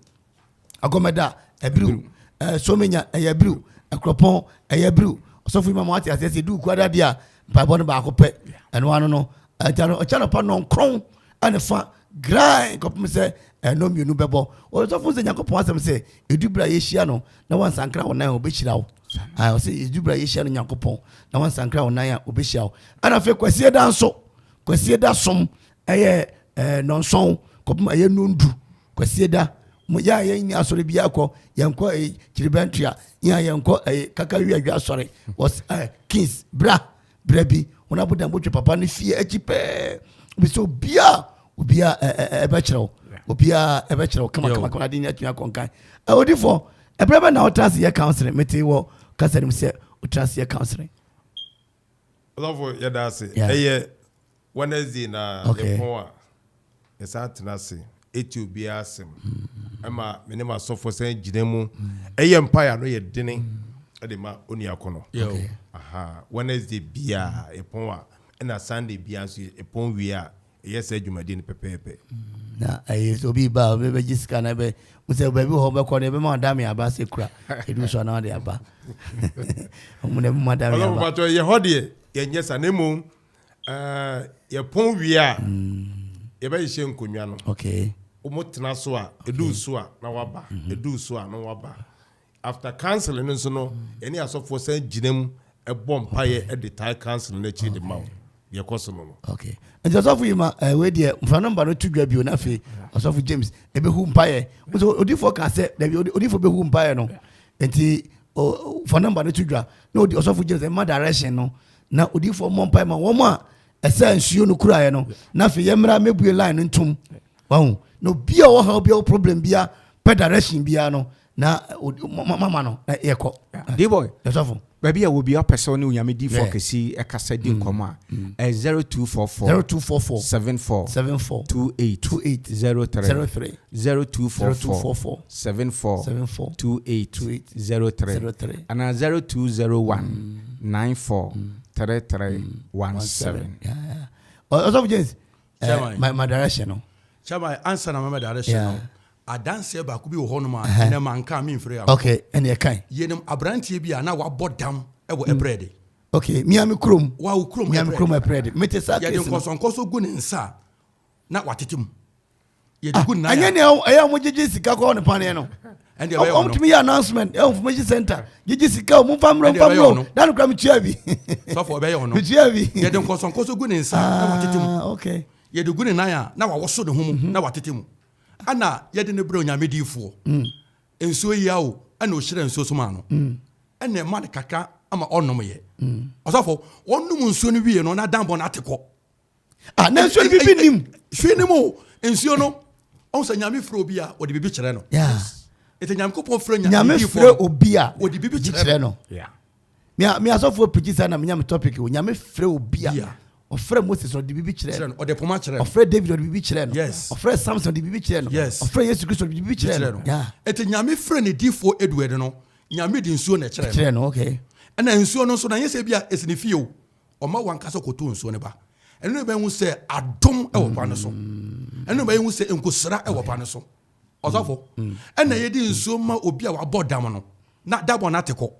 agɔmɛda ɛbiriw ɛɛ somenya ɛyɛ biriw ɛkorɔpɔn ɛyɛ biriw ɔsɔfo yi ma mo ate aseɛ sɛ du kura dadeɛ a mpaebɔ no baako pɛ ɛno ano no ɛgya no ɔkyɛ nɔpa nɔnkron ɛne fa grind kɔpem sɛ ɛno mmienu bɛbɔ ɔsɔfo sɛ nyankopɔn asɛm sɛ ɛdu berɛ a yɛhyia no na wansankra wo nan a ɔbɛhyira wo ɔsɛ ɛdu berɛ a yɛhyia no nyankopɔn na wansankra wo nan a ɔbɛhyira wo ɛna afei kwasie da nso kwasie da som ɛyɛ ɛɛ nɔnsɔn kɔpem ɛyɛ nondu Kwasieda, mo yɛ a yɛn nyɛ asɔre bi akɔ, yɛn kɔ ɛyɛ kyeribɛntua, yɛn a yɛn kɔ ɛyɛ kakawi adwa asɔre, wɔs ɛɛ kings bra bra bi, wɔn abodan botwe papa ne fie akyi pɛɛ, obi sɛ obia obia ɛɛ ɛbɛkyerɛw, obia ɛbɛkyerɛw kama kama kama adi nyɛ atumi akɔ nkan. Ɛwɔ di fɔ. Ɛberɛ bɛ na wotena ase yɛ counseling? Mete wɔ kasa no mu sɛ wotena ase yɛ counseling. Ɔsɔfo, yɛda ase. Ɛyɛ Wednesday na yɛpɔn a, yɛsan tena ase ɛti obiara asɛm, ɛma me ne m'asɔfo sɛn gyina mu ɛyɛ mpaeɛ ano yɛ dene ɛde ma onua ko no. Aha, Wednesday biara yɛpɔn a, ɛna Sunday biara nso yɛpɔn wie a, ɛyɛ sɛ dwumadie no pɛpɛɛpɛ. Na ɛyɛ sɛ obi ba a, ɔbɛgye sika na ɛbɛ sɛ baabi wɔ hɔ bɛkɔ no, ɛbɛma ɔdame aba sɛ kura ɛdu so anaa ɔde aba ɔmo na ɛbɛma dame ɔsɔfo aba. Patɔ yɛ hɔ deɛ, yɛnyɛ sa, na mmom yɛpɔn wie a, yɛbɛhyehyɛ nkonnwa no. Wɔn tena so a, edu so a na waba, edu so a na waba. After counseling no nso no, yɛne asɔfoɔ san gyina mu ɛbɔ mpaeɛ ɛde tae counseling no akyi de ma wo. Deɛ ɛkɔ so no. Okay, nti ɔsɔfo yi ma wei deɛ, nfa number no to dwa bio, na afei ɔsɔfo James ebehu mpaeɛ nso. Odiifoɔ ka sɛ dabi, odiifoɔ behu mpaeɛ no, nti fa number no to dwa na odi ɔsɔfo James ɛma direction no, na odiifoɔ mmɔ mpaeɛ ma wɔn a ɛsɛ nsuo no kuraeɛ no. Na afei yɛmmra mɛbue line no ntom wahu na obi a ɔwɔ ha, obi a ɔwɔ problem bia, pɛ direction bia no, na mama no na yɛkɔ. D-boy. Ɛsɔfo. Baabi a wobi ɔpɛ sɛ ɔne Onyame difoɔ kɛsi ɛkasa di nkɔmmɔ a, ɛyɛ 0244 0244 74 74 28 28 03. 03. 0244 0244 74 74 28 28 03 03. Anaa 0201 94 33 17. Yeah. Ɔsɔfo James, Chairman. my direction no. Chairman, ansa na mama direction no, adanseɛ baako bi wɔ hɔnom a ɛnɛ manka a memfiri a. Okay, ɛne ɛkan. Yɛnim aberanteɛ bi a na wabɔ dam wɔ Ɛbrɛde. Okay, miami kurom. Wa wo kurom. Miami Ɛbrɛde. kurom Ɛbrɛde, mete saa Yɛde case no. nkɔsɔnkɔsɔ gu ne nsa a, na watete mu. Yɛde gu ne nan Ɛnyɛ a nea ɛyɛ a wɔn gyegye sika kɔ ne paneɛ no. Ɛnde ɛbɛyɛ Wɔn ɔno. tumi yɛ announcement ɛwɔ information center, gyegye sika o, mo nfa mmerɛ, Ɛnde nfa ɛbɛyɛ mmerɛ o. ɔno. Dani kura mi tua bi. Sɔfo, ɛbɛyɛ ɔno. Mi tua bi. Yɛde nkɔsɔnkɔsɔ gu ne nsa a, na watete mu. Ah, okay. Yɛde gu ne nan a, na wawɔso ne ho mu na watete mu, ana yɛde ne brɛ Onyame diifoɔ. Nsuo yi a o, ɛna ɔhyerɛ nsuo so maa no, ɛna ɛma no kakra ama ɔnom yɛ. Ɔsɔfo, ɔnom nsuo no wie no, na danbɔ no ate kɔ. Ah, na nsuo no bibi nim? Hwee nim o. Nsuo no, ɔhu sɛ Nyame frɛ obi a, ɔde biribi kyerɛ no. Ɛti Nyankopɔn frɛ Nyame diifoɔ frɛ no, obi a, ɔde biribi kyerɛ kyerɛ no. no. Mi asɔfoɔ pirikyi saa na menya me topic o. Nyame frɛ obi a, Yeah. ɔfrɛ Moses, ɔde biribi kyerɛ kyerɛ no. no, ɔde poma kyerɛ no. Ɔfrɛ David, ɔde biribi kyerɛ no. Ɔfrɛ Samson, ɔde biribi kyerɛ no. Ɔfrɛ Yesu Kristo, ɔde biribi kyerɛ kyerɛ no. no. Ɛti Nyame frɛ ne diifoɔ Edward no, Nyame de nsuo na ɛkyerɛ no. Kyerɛ no, okay. Ɛna nsuo no nso na nyɛ sɛ bi a ɛsi ne fie o, ɔma wankasa kɔtɔ nsuo no ba. Ɛno na ɛbɛhu sɛ adom ɛwɔ kwan no so, ɛno na ɛbɛhu sɛ nkosra ɛwɔ kwan no so. Ɔsɔfo, ɛna yɛde nsuo ma obi a wabɔ dam no na dabɔ no ate kɔ.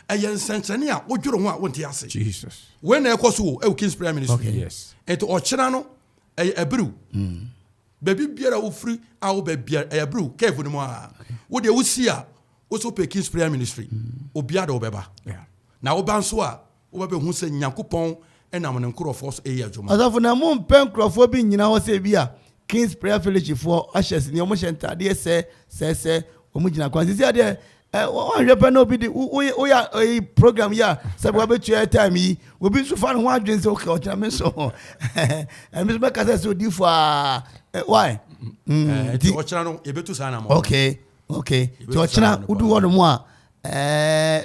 Ɛyɛ nsɛnkyerɛnne a wodwere ho a wonte ase. Jesus. Wei na ɛkɔ so o ɛwɔ Kings Prayer Ministry. Nti ɔkyena no ɛyɛ Abiriw. Baabi biara a wofiri a woba biara, ɛyɛ Abiriw cave no mu a wodeɛ wosi a wosɛ wopɛ Kings Prayer Ministry, obiara de wobɛba. Na woba nso a, wobɛbɛhu sɛ Nyankopɔn ɛnam ne nkurɔfoɔ so ɛyɛ adwuma. Ɔsɔfo, na mo mpɛ nkurɔfoɔ bi nyina hɔ sɛ bi a Kings Prayer Fellowship foɔ ahyɛ sini, ɔmo hyɛ ntaadeɛ sɛ sɛ sɛ ɔmo gyina kwan sisi adeɛ ɛ wɔnhwɛ pɛ na obi de woyɛ woyɛ ɛyi program yi a sɛ wabɛtua airtime yi, obi nso fa ne ho adwene sɛ okay, ɔkyerɛ me nso ɛmi nso bɛka sɛ odiifo a ɛ why. Nti ɔkyena no yɛbɛtu saa namɔ. Okay, nti Yɛbɛtu saa ɔkyena namɔ. wodu hɔ nom a,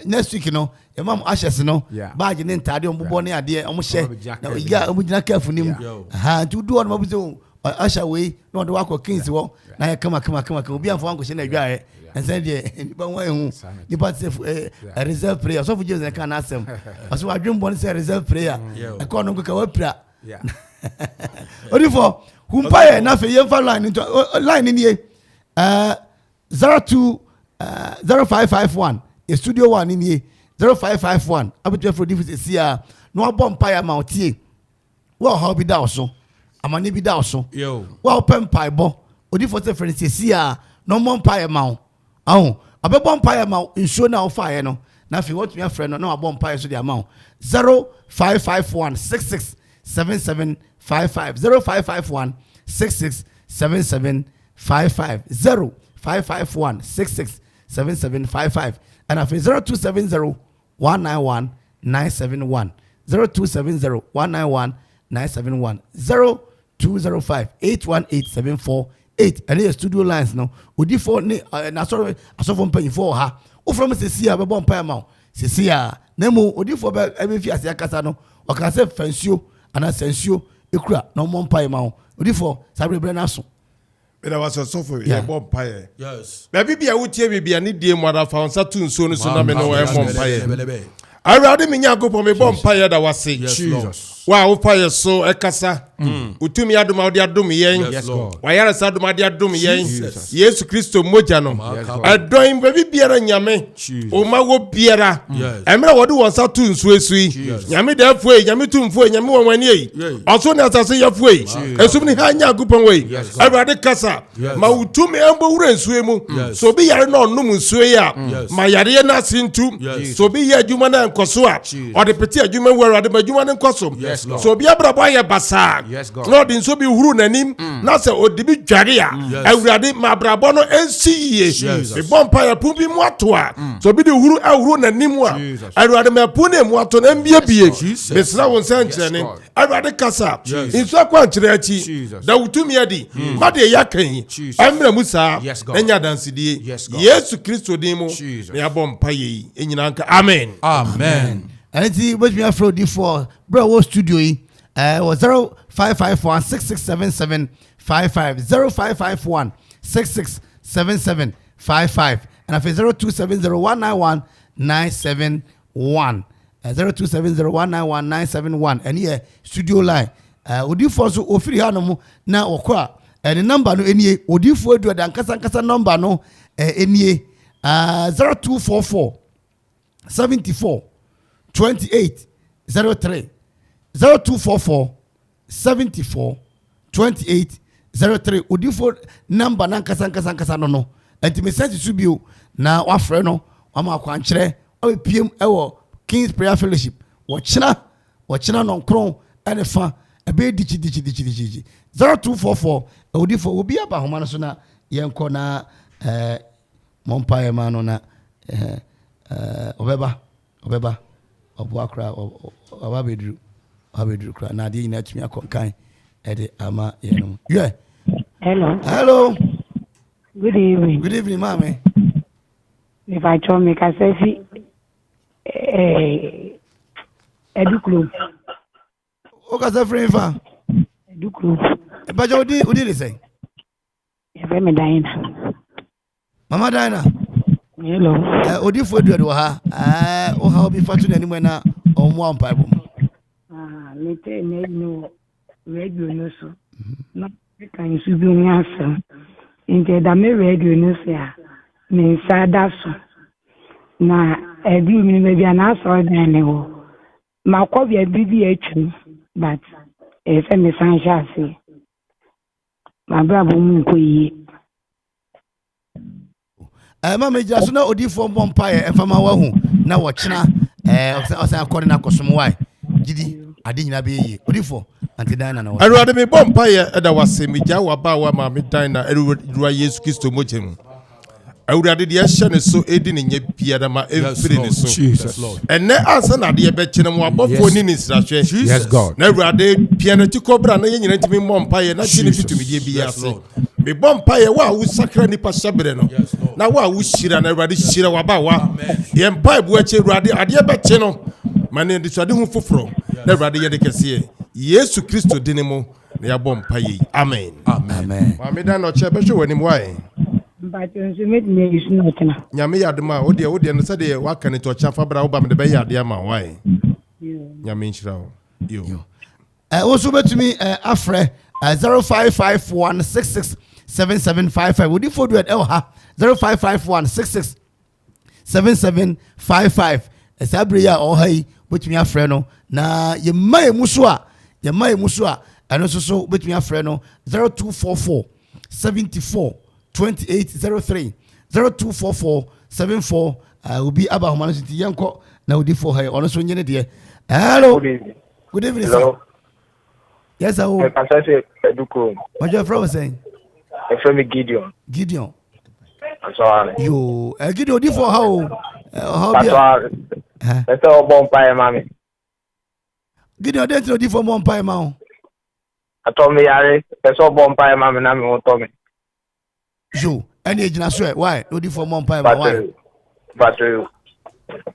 next week no yɛma mo ashes no, baage ne ntaade ɔmo bobɔ ne adeɛ ɔmo hyɛ. Ɔmo bɛgyina na curve ya ɔmo gyina curve nim. Aha, nti wodu hɔ nom ɔmo sɛ ahyɛ wei na ɔde wakɔ Kings hɔ na yɛ kama kama kama kama, obi anfa wankɔhyɛ na adwaeɛ ɛnsɛn deɛ nipa ho ehu. Saa na nipa te sɛ reserve prayer. Ɔsɔfo James na ɛka n'asɛm, ɔsɛ wadwen bɔ ne sɛ reserve prayer. Ɛkɔ no nkeka wapira. Odifo humpa yɛ, na afei yɛmfa line no nto line no nie, 02 0551, yɛ studio one no nie, 0551. Abɛtumi afiri odifo sɛsi a na wabɔ mpaeɛ ama wo. Tie, wo a ɔhaw bi da wo so, amane bi da wo so, wo a wopɛ mpaebɔ, odifo sɛ frɛ no sɛsi a na ɔmmɔ mpaeɛ ma wo. Aho ɔbɛbɔ mpaeɛ ma wo nsuo no a wofaeɛ no, na afei wɔtumi afrɛ no na wabɔ mpaeɛ so de ama wo. 0551 66 77 55, 0551 66 77 55, 0551 66 77 55, ɛna afei 0270 191 971, 0270 191 971, 0205 818 74. 8 ɛne yɛ studio lines no. Odifoɔ ne n'asɔre asɔfoɔ mpanyinfoɔ wɔ ha. Wofrɛ mu sisi a bɛbɔ mpaeɛ ma wo sisi a, na mmom odifoɔ bɛ ɛbɛfi ase akasa no, ɔka sɛ fa nsuo anaa sɛ nsuo ekura na ɔmmɔ mpaeɛ ma wo. Odifoɔ, saa berɛ no aso. Meda wase, ɔsɔfo. Yɛbɔ mpaeɛ. Baabi bi a wotie me bia ne die mu ara, fa wo nsa to nsuo no so na me ne wo ɛmmɔ mpaeɛ. Awurade me Nyankopɔn, mebɔ mpaeɛ da wase. Wo a wofa yɛ so ɛkasa, wotumi adom a wode adom yɛn, wayaresa adom ade adom yɛn, Yesu Kristo mogya no ɛdɔn baabi biara. Nyame ɔma wɔ biara, ɛmmerɛ wɔde wɔn nsa to nsuo so yi, Nyame dɛɛfoɔ yi, Nyame tumfoɔ yi, Nyame wɔn wani yi, ɔso ne asase yɛfoɔ yi, esum ne ha Nyankopɔn wɔ yi, Awurade kasa ma wo tumi ɛmbɔ wura nsuo mu. Sɛ obi yare na ɔnom nsuo yi a, ma yareɛ no ase ntu. Sɛ obi yɛ adwuma no nkɔ so a, ɔde pete adwuma wu, Awurade ma adwuma no nkɔ so. Sɛ obi abrabɔ ayɛ basaa na ɔde nsuo bi huru n'anim na sɛ ɔde bi dware a, Awurade ma abrabɔ no nsi yie. Mebɔ mpa yɛ pon bi mu ato a, sɛ obi de huru ahuru n'anim a, Awurade ma ɛpon no emu ato no mbiebie. Mesrɛ wo nsɛnkyerɛnne. Awurade kasa nsu akwankyerɛ akyi, da wo tumi adi ma deɛ yɛaka yi ɛmmerɛ mu saa na nya adansedie. Yesu Kristo din mu na yɛabɔ mpa yɛ yi nyinaa nka amen. Amen. Ɛno nti wobɛtumi afrɛ odifoɔ berɛ a wɔ studio yi wɔ 0551 6677 55, 0551 6677 55, ɛna afei 0270 191 971, 0270 191 971. Ɛne yɛ studio line. Odifoɔ nso ofiri ha nom na wɔkɔ a, ɛne number no nie. Odifoɔ Edu ɛda nkasa nkasa number no nie: 0244 74 28 03, 0244 74 28 03. Odifoɔ number na nkasa nkasa nkasa no. Nti mesan si so bio na wafrɛ no, wama akwankyerɛ, wabɛpiem ɛwɔ Kings Prayer Fellowship wɔkyena wɔkyena nɔnkron ɛne fa ɛbɛyɛ dikyi dikyi dikyi dikyi. 0244. Odifoɔ, obi aba ahoma no so na yɛnkɔ na mɔ mpaeɛ ma no na ɔbɛba ɔbɛba ɔboa koraa, ɔba bɛduru, ɔba bɛduru koraa na adeɛ nyinaa tumi akɔ nkan ɛde ama yɛn no yɛ. Hello. Hello. Good evening. Good evening, maame. Mepakyɛw, mekasa fi Adukrom. Wokasa firi fa? Adukrom. Mpakyɛ, wodi de sɛn? Yɛfrɛ me Dina. Mama Dina. Hello. Odifoɔ Aduade wɔ ha. Woha obi fa to n'anim na ɔmmoa mpaebɔ mu. Ah, metee n'ayi wɔ radio no so na ɛka nsu bi ho asɛm, nti ɛda me radio no so a me nsa da so na ɛduru mi no baabi a n'asɔredan ne wɔ. Makɔ baabi bi atwam, but ɛyɛ sɛ mesan hyɛ aseɛ. M'abrabɔ mu nkɔ yie. Ɛma megyina so na odiifoɔ mbɔ mpaeɛ ɛmfa ma wahu na wɔkyena ɔsan akɔ ne no akɔsom wae gyidi ade nyinaa bɛyɛ yie. Odiifoɔ, Auntie Dina na wɔ. Awurade, mebɔ mpayɛ ɛda wase. Megya w'abaawa maame Dan na awura Yesu Kristo mogya mu. Awurade, deɛ ɛhyɛ ne so ɛdi ne nyɛ biara, ma ɛmfiri ne so ɛnɛ ansa na adeɛ bɛkyene mu. Abɔfoɔ ne ne nsirahwɛ na Awurade pia n'akyi kɔ bra na yɛn nyina ntumi mmɔ mpayɛ na gye ne fi tumidie bi ase. Mebɔ mpayɛ, wo a wosakra nipa hyɛberɛ no na wo a wohyira no, Awurade, hyira w'abaawa. Yɛn mpaebɔ akyi, Awurade, adeɛ bɛkye no, ma ne adesuade ho foforɔ na Awurade yɛde kɛseɛ. Yesu Kristo dini mu na yɛabɔ mpayɛ yi, amen. Amen. Maame Dan na ɔkyɛ bɛhwɛ w'anim wae. Mpakyɛw, nso mɛtumi ayi so na ɔkyena? Nyame yɛ adom a, wodeɛ no sɛdeɛ woaka no nti, ɔkyɛ fa bra, woba mede bɛyɛ adeɛ ama wo wae. Nyame nhyira wo yo. Wo nso wobɛtumi afrɛ 0551 66 7755. Odifoɔ Duad ɛwɔ ha, 0551 66 7755. Saa bere yi a ɔwɔ ha yi, wobɛtumi afrɛ no na yɛma yɛ mu so a, yɛma yɛ mu so a, ɛno nso so wobɛtumi afrɛ no 0244 74 28 03, 0244 74. Obi aba ahoma no so nti yɛnkɔ na odifoɔ ha yi ɔno nso nye ne deɛ. Hello, good evening, sir. Hello. Yes sir o. Mekasa sɛ Adukurom. Ɔjɔ, ɛfrɛ wo sɛn? Ɛfrɛ me Gideon. Gideon. Asɔre. Yo, Gideon, odifoɔ ha o. Ɔhaw bi a Pastor, pɛ sɛ ɔbɔ mpaeɛ ma me. Gideon, ɔdɛn nti na odifoɔ mmɔ mpaeɛ ma wo? Atɔ me yare, pɛ sɛ ɔbɔ mpaeɛ ma me na me ho tɔ me. Yo, ɛne egyina so ɛ, why? Na odifoɔ mmɔ mpaeɛ ma why? Mpakyɛ yo.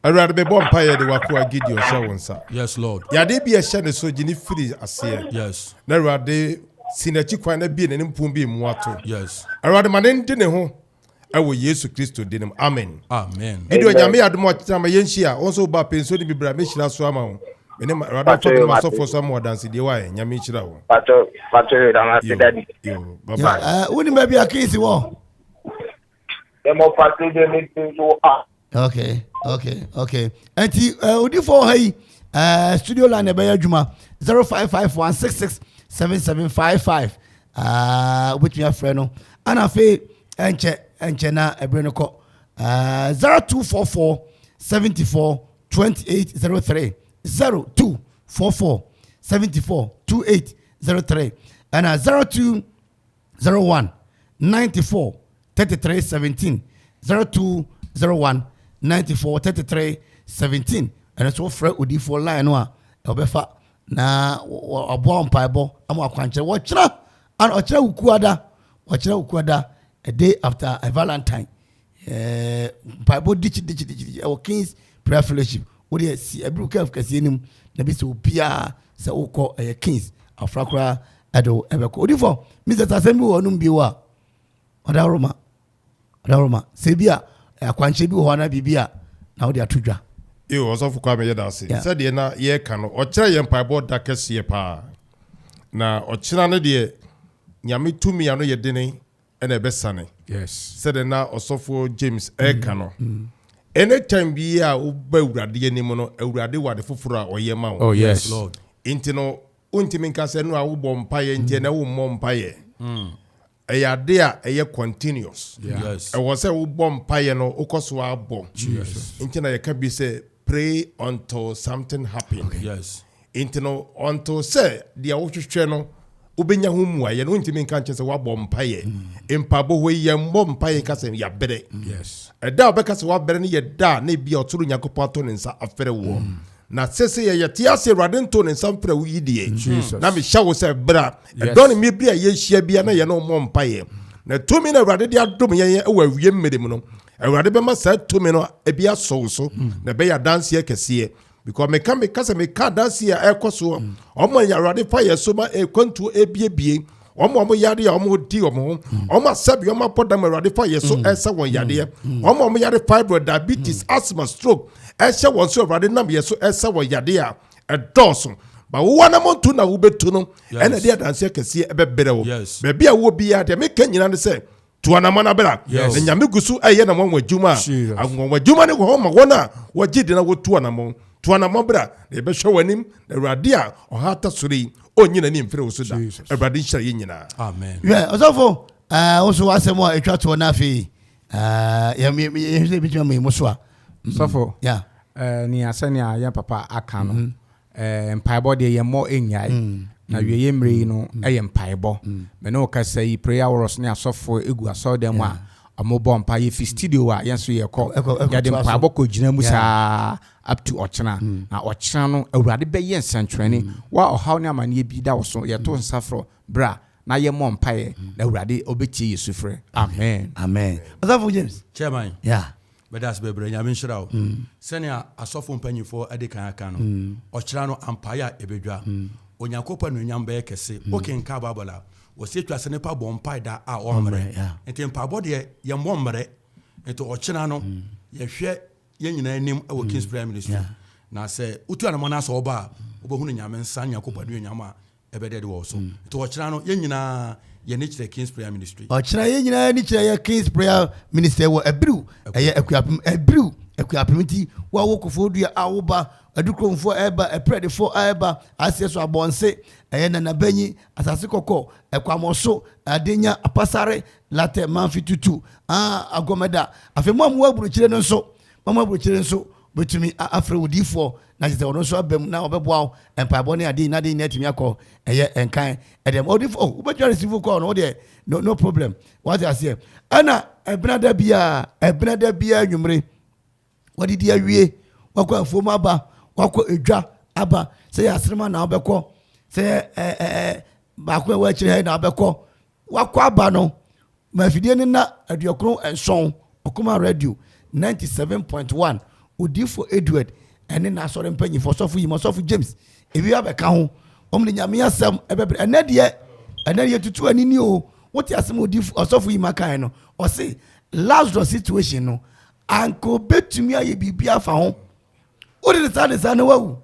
Awurade mebɔ mpaeɛ de wakoa Gideon hyɛ wo nsa. Yes, Lord. Yadeɛ bi a ɛhyɛ ne so gye ne firi aseɛ. Yes. Na Awurade si n'akyi kwan na bie n'anim pon bi mu ato. Yes. Awurade ma ne nde ne ho ɛwɔ Yesu Kristo din mu. Amen. Amen. Gideon Nyame yɛ adom a ɔkyena ma yɛnhyia. Wo nso woba pɛ nsuo ne bi bra mɛhyira so ama wo. Mene ma Awurade ɔfa me ma asɔfoɔ so ama wo adansedie wae. Nyame nhyira wo. Pacho, pacho yo, damase daddy. Yo, bye bye. Yeah, wonim baabi a Kings wɔ? Yɛmɔ pacho de me ti so a. Okay, okay, okay. Enti odifoɔ wɔ ha yi, studio line na ɛbɛyɛ adwuma 0551667755. Wobɛtumi afrɛ no. Ana afei ɛnkyɛ ɛnkyɛ na ɛberɛ no kɔ. 0244 74 2803 0244 74 2803 ɛna 0201 94 33 17 0201 94 33 17 ɛno nso wofrɛ odiifoɔ line no a ɔbɛfa na ɔboa wo mpaebɔ ama akwankyerɛ wɔkyerɛ ana ɔkyerɛ wukuada wɔkyerɛ wukuada a day after a valentine mpaebɔ dikyi dikyi dikyi ɛwɔ Kings Prayer Fellowship wodeɛ si abiru kɛf kɛseɛ no mu na bi sɛ obiara sɛ wokɔ ɛyɛ Kings afra koraa ɛde wo ɛbɛkɔ odiifoɔ Mr. Asɛm bi wɔ ɔnom bio a ɔdaworoma ɔdaworoma sɛ bi a akwankyerɛ bi wɔ hɔ anaa biribi a na wode ato dwa. Yo, ɔsɔfo Kwame yɛda ase. Yeah. Sɛdeɛ na yɛreka no, ɔkyerɛ yɛn mpaebɔ da kɛseɛ paa. Na ɔkyena no deɛ, Nyame tumi ano yɛ dene ɛna ɛbɛsane. Yes. Sɛdeɛ na ɔsɔfo James ɛreka no, anytime bi a woba Awurade anim no, Awurade wɔ ade foforɔ a ɔyɛ ma wo. Oh yes. Lord. Nti no, wontumi nka sɛ no a wobɔ mpaeɛ nti ɛnɛ wommɔ mpaeɛ. Ɛyɛ ade a ɛyɛ continuous. Yes. Ɛwɔ sɛ wobɔ mpaeɛ no, wokɔ so abɔ. Nti na yɛka bi sɛ pray until something happen. Yes. Nti no until sɛ deɛ wohwehwɛ no wobɛnya ho mmuayɛ no wontumi nka nkyɛn sɛ woabɔ mpaeɛ. Mpaebɔ hɔ yi yɛmmɔ mpaeɛ nka sɛ yɛabrɛ. Yes. Ɛda a wobɛka sɛ woabrɛ no yɛ da a na ebi a ɔsoro Nyankopɔn ato ne nsa afrɛ woɔ. Na sese yɛ yɛte ase Awurade nto ne nsa mfrɛ wo yi deɛ. Jesus. Na mehyɛ wo sɛ bra. Yes. Ɛdɔn ne mmere bi a yɛhyia bia na yɛne wo mmɔ mpaeɛ. Na tumi na Awurade de adom yɛn wɔ awie mmere mu no, Awurade bɛma saa tumi no ebi asɔ wo so na ɛbɛyɛ adanseɛ kɛseɛ. Because meka meka sɛ meka adanseɛ a ɛkɔ soɔ. Ɔmo a Awurade fa yɛ so ma ekwantuo ebiebie. Ɔmo a ɔmo yare a ɔmo di ɔmo ho. Ɔmo asɛbi ɔmo abɔ dam Awurade fa yɛ so ɛsɛ wɔn yadeɛ. Ɔmo a ɔmo yare fibroid, diabetes, asthma, stroke ɛhyɛ wɔn so Awurade nam yɛ so ɛsɛ wɔn yadeɛ a ɛdɔɔso. Ba wo anamɔntu na wobɛtu no ɛna ɛde adanseɛ kɛseɛ ɛbɛbrɛ wo. Yes. Baabi a wɔ biara deɛ meka nyinaa ne sɛ tu anamɔ no abra. Yes. Na Nyame gu so ɛyɛ na wɔn adwuma a Jesus. anwanwa adwuma ne wɔ hɔ ma wɔn a wɔgye di na wɔtu anamɔ. Tu anamɔ bra na yɛbɛhwɛ w'anim na Awurade a ɔha ata soro yi ɔnyi n'ani mfiri wo so da. Jesus. Awurade nhyira yɛn nyinaa. Amen. Hwɛ ɔsɔfo wo so w'asɛm a ɛtwa toɔ no afei yɛhwɛ sɛ ɛbɛtumi ama mu so a. Sɔfo. Yeah. Nea sɛnea yɛn papa aka no, mpaebɔ deɛ yɛmmɔ nnyae. Na wieɛ mmerɛ yi no ɛyɛ mpaebɔ. Me ne wo kasa yi prayer warriors ne asɔfoɔ egu asɔredan mu a ɔmo bɔ mpa yɛfi studio a yɛn nso yɛkɔ Ɛkɔ yɛde toa so. mpaebɔ kɔ gyina mu saa up to ɔkyena. Na ɔkyena no Awurade bɛyɛ nsɛnkyerɛnne. Wa ɔhaw ne amanneɛ bi da wo so yɛto nsa frɛ bra na yɛmmɔ mpaeɛ na Awurade ɔbɛtie yɛ sufrɛ. Amen. Amen. Ɔsɔfo James. Chairman. Yeah. Bɛda ase bebree Nyame nhyira wo. Sɛnea asɔfo mpanyinfoɔ de kan aka no, ɔkyerɛ no ampaeɛ a ɛbɛdwa. Onyankopɔn anuonyam bɛyɛ kɛse. Wokenka Bible a, wɔsi atwa sɛ nipa bɔ mpae da a ɔmmerɛ. Yeah. Nti mpaebɔ deɛ yɛmmɔ mmerɛ. Nti ɔkyena no, yɛhwɛ yɛn nyinaa anim wɔ Kings Prayer Ministry. Na sɛ wotu anamɔ no asɛ ɔba a, wobɛhunu Nyame nsa Nyankopɔn anuonyam a ɛbɛda adi wɔ wo so. Nti ɔkyena no, yɛn nyinaa yɛn ani kyerɛ Kings Prayer Ministry. Ɔkyerɛ yɛn nyinaa ani kyerɛ yɛ Kings Prayer Ministry wɔ Abiriw ɛyɛ Akuapem Abiriw Akuapem nti wawo kofoɔ dua a woba adukuromfoɔ ɛɛba ɛprɛdefoɔ ɛɛba aseɛ so abɔnse ɛyɛ nanabanyi asase kɔkɔ ɛkwamɔso adenya apasare latɛ manfi tutu aa agɔmɛda afei mo a mo wɔ aburokyire no nso mo a mo aburokyire nso bɛtumi afrɛ odiifoɔ na kyerɛ sɛ ɔno nso aba mu na ɔbɛboa wo mpaebɔ ne adeɛ nyinaa de nyinaa atumi akɔ ɛyɛ nkan ɛdɛm odiifoɔ oh wobɛtumi areceive call no wodeɛ no no problem wate aseɛ ɛna ɛbena da biara ɛbena da biara nwummere wadidi awie wakɔ afuom aba wakɔ edwa aba sɛ yɛ aserema na wobɛkɔ sɛ yɛ ɛɛ ɛɛ baako a ɛwɔ akyire ha yi na wobɛkɔ wakɔ aba no Ma afidie no nna 97, Ɔkoma Radio 97.1, Odiyifoɔ Edward ɛne n'asɔre mpanyinfoɔ, Ɔsɔfo Yim, Ɔsɔfo James, ebi abɛka ho. Wɔn de Nyame asɛm ɛbɛbrɛ. Ɛnɛ deɛ, ɛnɛ deɛ tutu ani ni o. Wote asɛm Odiyifoɔ Ɔsɔfo Yim akae no, ɔse Lazarus situation no, anka obetumi ayɛ biribi afa ho. Wode ne saa ne saa na wawu.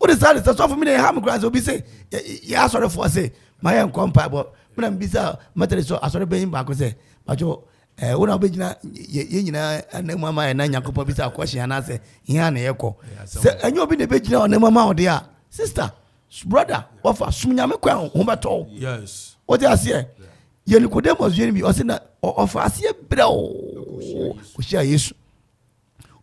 Wode saa ne saa sɔfo mi na ɛha me koraa sɛ obi se yɛ asɔrefoɔ se ma yɛ nkɔ mpaebɔ. Me na mebisa Methodist asɔre banyin baako sɛ, Pacho, eh, wo na wobɛgyina yɛ nyinaa anan mu ama yɛ na Nyankopɔn bisa question anaasɛ hia na yɛkɔ. Sɛ ɛnyɛ obi na ɛbɛgyina ɔnan mu ama wo deɛ a, sister, brother, wɔfa som Nyame kwan ho bɛtɔ wo. Yes. Wote aseɛ? Yɛ Nicodemus yɛ no bi, ɔse na ɔfa aseɛ brɛ o, kɔhyia Yesu.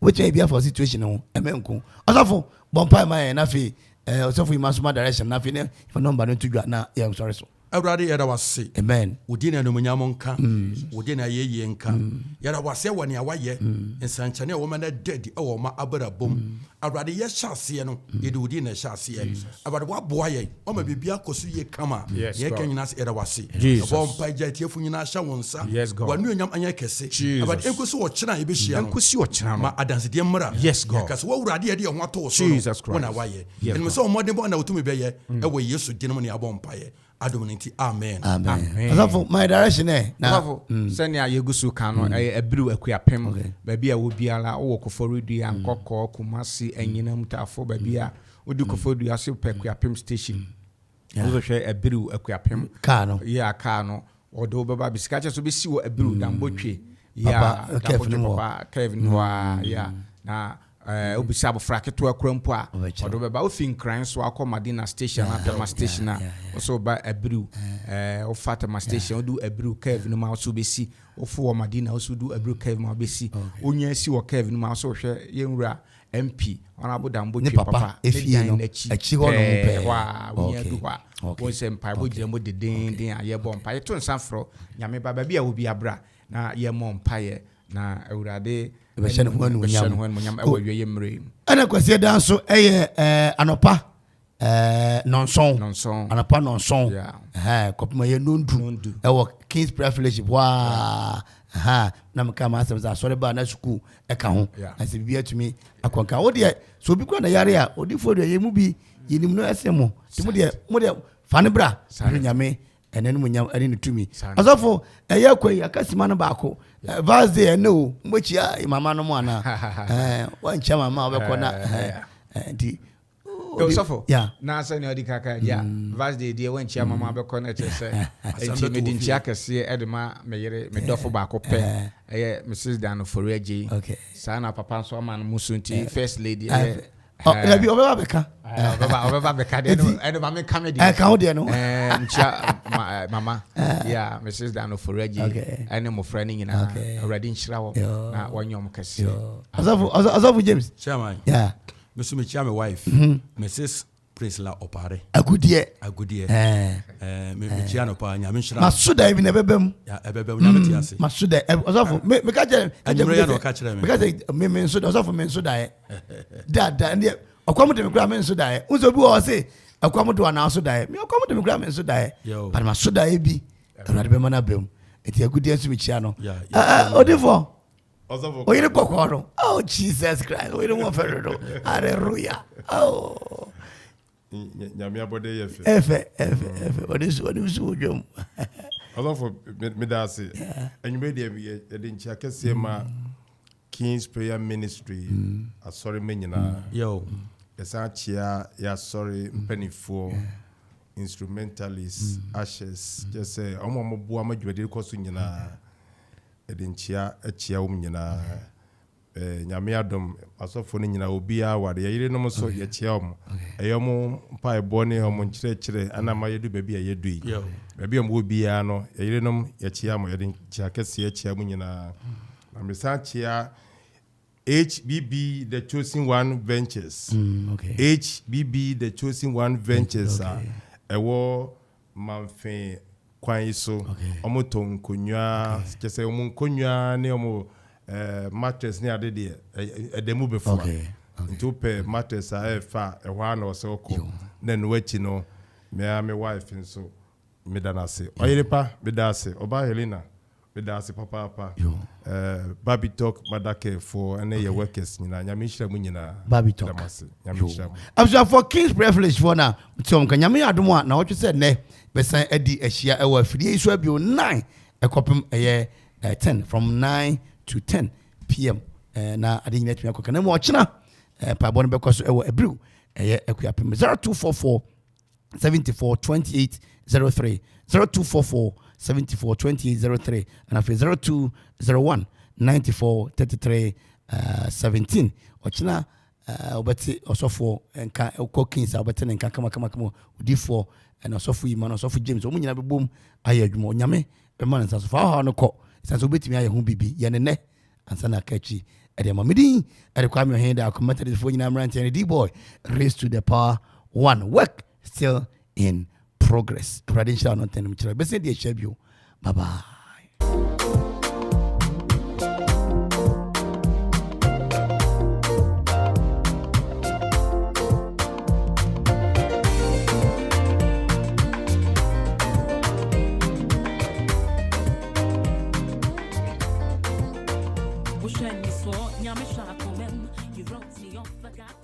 Wobɛtumi ayɛ bi afa situation ho, ɛmɛ nko. Ɔsɔfo, bɔ mpae ma yɛn na afei eh, ɔsɔfo yi ma so ma direction na afei ne fa nɔmba no nto dwa na yɛn sɔre so. Awurade yɛda wo ase. Amen. Wo din animuonyam nka. Wo din ayɛyie nka. Yɛda wo ase wɔ nea woayɛ, nsɛnkyerɛnne a wɔma no ada adi wɔ wɔn abrabɔ mu. Awurade yɛhyɛ aseɛ no, yɛde wo din na ɛhyɛ aseɛ. Awurade woaboa yɛn, woama biribiara akɔ so yie kama. Nea ɛka nyinaa sɛ yɛda wo ase. Yɛbɔ mpae gya atiefo nyinaa hyɛ wo nsa. W'anuonyam anyɛ kɛse. Awurade ɛnkɔsi ɔkyena a yɛbɛhyia no. Ma adansedie mmra. Yɛka sɛ w'Awurade a yɛde yɛn ho ato wo so no, wo na woayɛ. Yɛnim sɛ wo mmɔdenbɔ na wo tumi bɛyɛ. Ɛwɔ Yesu din mu na yɛabɔ mpaeɛ. Adom no nti, amen. Amen. Ɔsɔfo, my direction ɛ. Na. Ɔsɔfo, sɛnea yɛgu so ka no, ɛyɛ Abiriw Akuapem. Baabi a ɛwɔ biara, wowɔ Koforidua, Nkɔkɔɔ, Kumasi, Anyinam, Tafo, baabi a wodi Koforidua so pɛ Akuapem station. Wohwehwɛ Abiriw Akuapem. Kaa no. Yeah, kaa no. Wɔde wo bɛba abɛsi. Ka kyerɛ sɛ wobɛsi wɔ Abiriw, Dambotwe. Yeah, Papa, curve no mu hɔ. Papa, curve no hɔ a, yeah. Na Eh, wobisa abofra ketewa kora mpo a, ɔde wobɛba. Wofi Nkran so akɔ Madina station anaa Tema station a, wo sɛ woba Abiriw. Eh, wofa Tema station, wodu Abiriw curve no mu a, wo sɛ wobɛsi. Wofo wɔ Madina, wo sɛ wodu Abiriw curve mu a, wobɛsi. Wonya si wɔ curve no mu a, wo sɛ wohwɛ yɛn wura MP, Honourable Dambo Ne Twe papa papa, ne efie dan no, no akyi akyi hɔ nom pɛɛ pɛɛ. hɔ a, wonya du hɔ a, wohu sɛ mpaebɔ gyina mu dedeenden a yɛbɔ mpaeɛ. Yɛto nsa frɛ Nyame ba, baabi a wɔ biara bra na yɛmmɔ mpaeɛ. Na Awurade bɛhyɛ ne ho animuonyam. Bɛhyɛ ne ho animuonyam ɛwɔ awieeɛ mmerɛ yi mu. Ɛna Kwasiada nso ɛyɛ ɛɛ anɔpa ɛɛ nɔnsɔn. Nɔnsɔn. Anɔpa nɔnsɔn. Yeah. Ɛhɛn kɔpem ɛyɛ nondu. Nondu. Ɛwɔ King's Prayer Fellowship hɔ aa. Ɛhɛn na meka ma asɛm sɛ asɔre ba na sukuu ɛka ho. Yeah. Na sɛ biribi atumi akɔnka. Wo deɛ sɛ obi kura na yare a odifoɔ deɛ yɛ mu bi yɛnim no ɛsɛ mo. Nti mo deɛ mo deɛ fa ne bra. Nyame ɛne no munyam ɛne ne tumi ɔsɔfo ɛyɛ kɔ yi aka sima no baako vars day ɛne o mbɛkyia mama no mu anaa ɛɛ wankyia mama ɔbɛkɔ na ɛɛ nti. Ɔsɔfo na sɛ nea ɔdi kaka gya vars day deɛ wankyia mama ɔbɛkɔ na ɛkyerɛ sɛ nti mede nkyia kɛseɛ ɛde ma me yere me dɔfo baako pɛ ɛyɛ Mrs. Dan Ofori Agyei saa na papa nso ama no mu so nti first lady ɛyɛ Dabi ɔbɛba bɛka. Ɔbɛba ɔbɛba bɛka deɛ ɛno ɛno maame nka me deɛ. Ɛka wo deɛ no. Ɛɛ nkyia mama yeah Mrs. Dan Ofori Agyei ɛne mmɔfra no nyinaa Awurade nhyira wɔn na wɔnyɛ wɔn kɛseɛ. Ɔsɔfo ɔsɔfo James. Chairman. Yeah. Me so mekyia me wife Mrs. Priscilla Opare. Agudeɛ. Agudeɛ. Ɛɛ me mekyia no paa Nyame nhyira. Maso da bi na ɛbɛbɛ mu. Ya ɛbɛbɛ mu Nyame te ase. Maso da ɔsɔfo me meka kyerɛ. Anwummerɛ yɛ na ɔka kyerɛ me. Meka sɛ me me nso da ɔsɔfo me nso da yɛ. Da da ndeɛ ɔkɔm de me kura me nso da yɛ. Nso obi wɔ hɔ se ɛkɔm de wa na aso da yɛ. Me ɔkɔm de me kura me nso da yɛ. But maso da yɛ bi Awurade bɛma no abam. Eti agudeɛ nso mekyia no. Ɛɛ odifo. Oyere kɔkɔɔ no. Oh Jesus Christ. Oyere ho fɛ dodo. Hallelujah. Oh. Nyame abɔde yɛ fɛ. Ɛfɛ ɛfɛ ɛfɛ. Ɔde su ɔde su wɔ dwam. Ɔsɔfo meda ase. Anwummerɛ deɛ yɛde nkyia kɛseɛ ma King's Prayer Ministry asɔre mma nyinaa. Yɛsan kyea yɛ asɔre mpanimfoɔ, instrumentalists, ushers, kyerɛ sɛ wɔn a wɔboa ma dwumadie kɔ so nyinaa. Yɛde nkyea kyea wɔn nyinaa. Nyame adom, asɔfoɔ no nyinaa, obiara ware. Yɛn yerenom nso, yɛkyea wɔn. Ɛyɛ wɔn mpaebɔ ne wɔn nkyerɛkyerɛ na ama yɛadu baabi a yɛadu yi. Baabi a wɔwɔ biara no, yɛn yerenom, yɛkyea mo. Yɛde nkyea kɛseɛ kyea mo nyinaa. Na mesan kyea HBB The Chosen One Ventures. HBB The Chosen One Ventures a ɛwɔ Mamfe kwan yi so. Wɔtɔn nkonnwa, kyerɛ sɛ wɔn nkonnwa ne wɔn mattress ne ade deɛ, ɛda mu bɛfua. Nti wopɛ mattress a ɛyɛ fɛ a, ɛhɔ ara na ɔsɛ wokɔ. Na ɛno akyi no, me ara me wife nso, meda no ase. Ɔyere pa, meda ase. Ɔbaa Helena. Meda ase papaapa. Eh, Babi Talk Madake foɔ ɛne yɛ workers nyinaa. Nyame nhyira mu nyinaa. Babi Talk. Meda mo ase. Nyame nhyira mo. Abusuafoɔ Kings Prayer Village foɔ na te wɔn ka. Nyame yɛ adom a na wɔtwe sɛ nnɛ bɛsan adi ahyia ɛwɔ afidie yi so abio 9 ɛkɔpem ɛyɛ 10 from 9 to 10 pm na ade nyinaa atumi akɔ ka na mu ɔkyena mpaebɔ no bɛkɔ so ɛwɔ abiriw ɛyɛ akuapem 0244 74 28 03 0244 74 28 03 and afei 0201 94 33 17 ɔkyena wobɛte ɔsɔfoɔ nka wokɔ Kings a wobɛte ne nka kamakamakama odifoɔ ɛna ɔsɔfo yi ma no ɔsɔfo James wɔn nyinaa bɛbom ayɛ adwuma onyame bɛma ne nsa so fa ɔhaw no kɔ ɛsiane sɛ wobɛtumi ayɛ ho biribi yɛ ne nnɛ ansa na aka akyi ɛde ama medin ɛde Kwame Ɔhene da akɔ Methodistfoɔ nyinaa mmeranteɛ ne D-boy race to the power one work still in progress awurade nhyira no ntɛnom kyerɛ bɛsɛ deɛ ahyia bio bye bye. You wrote me off, but got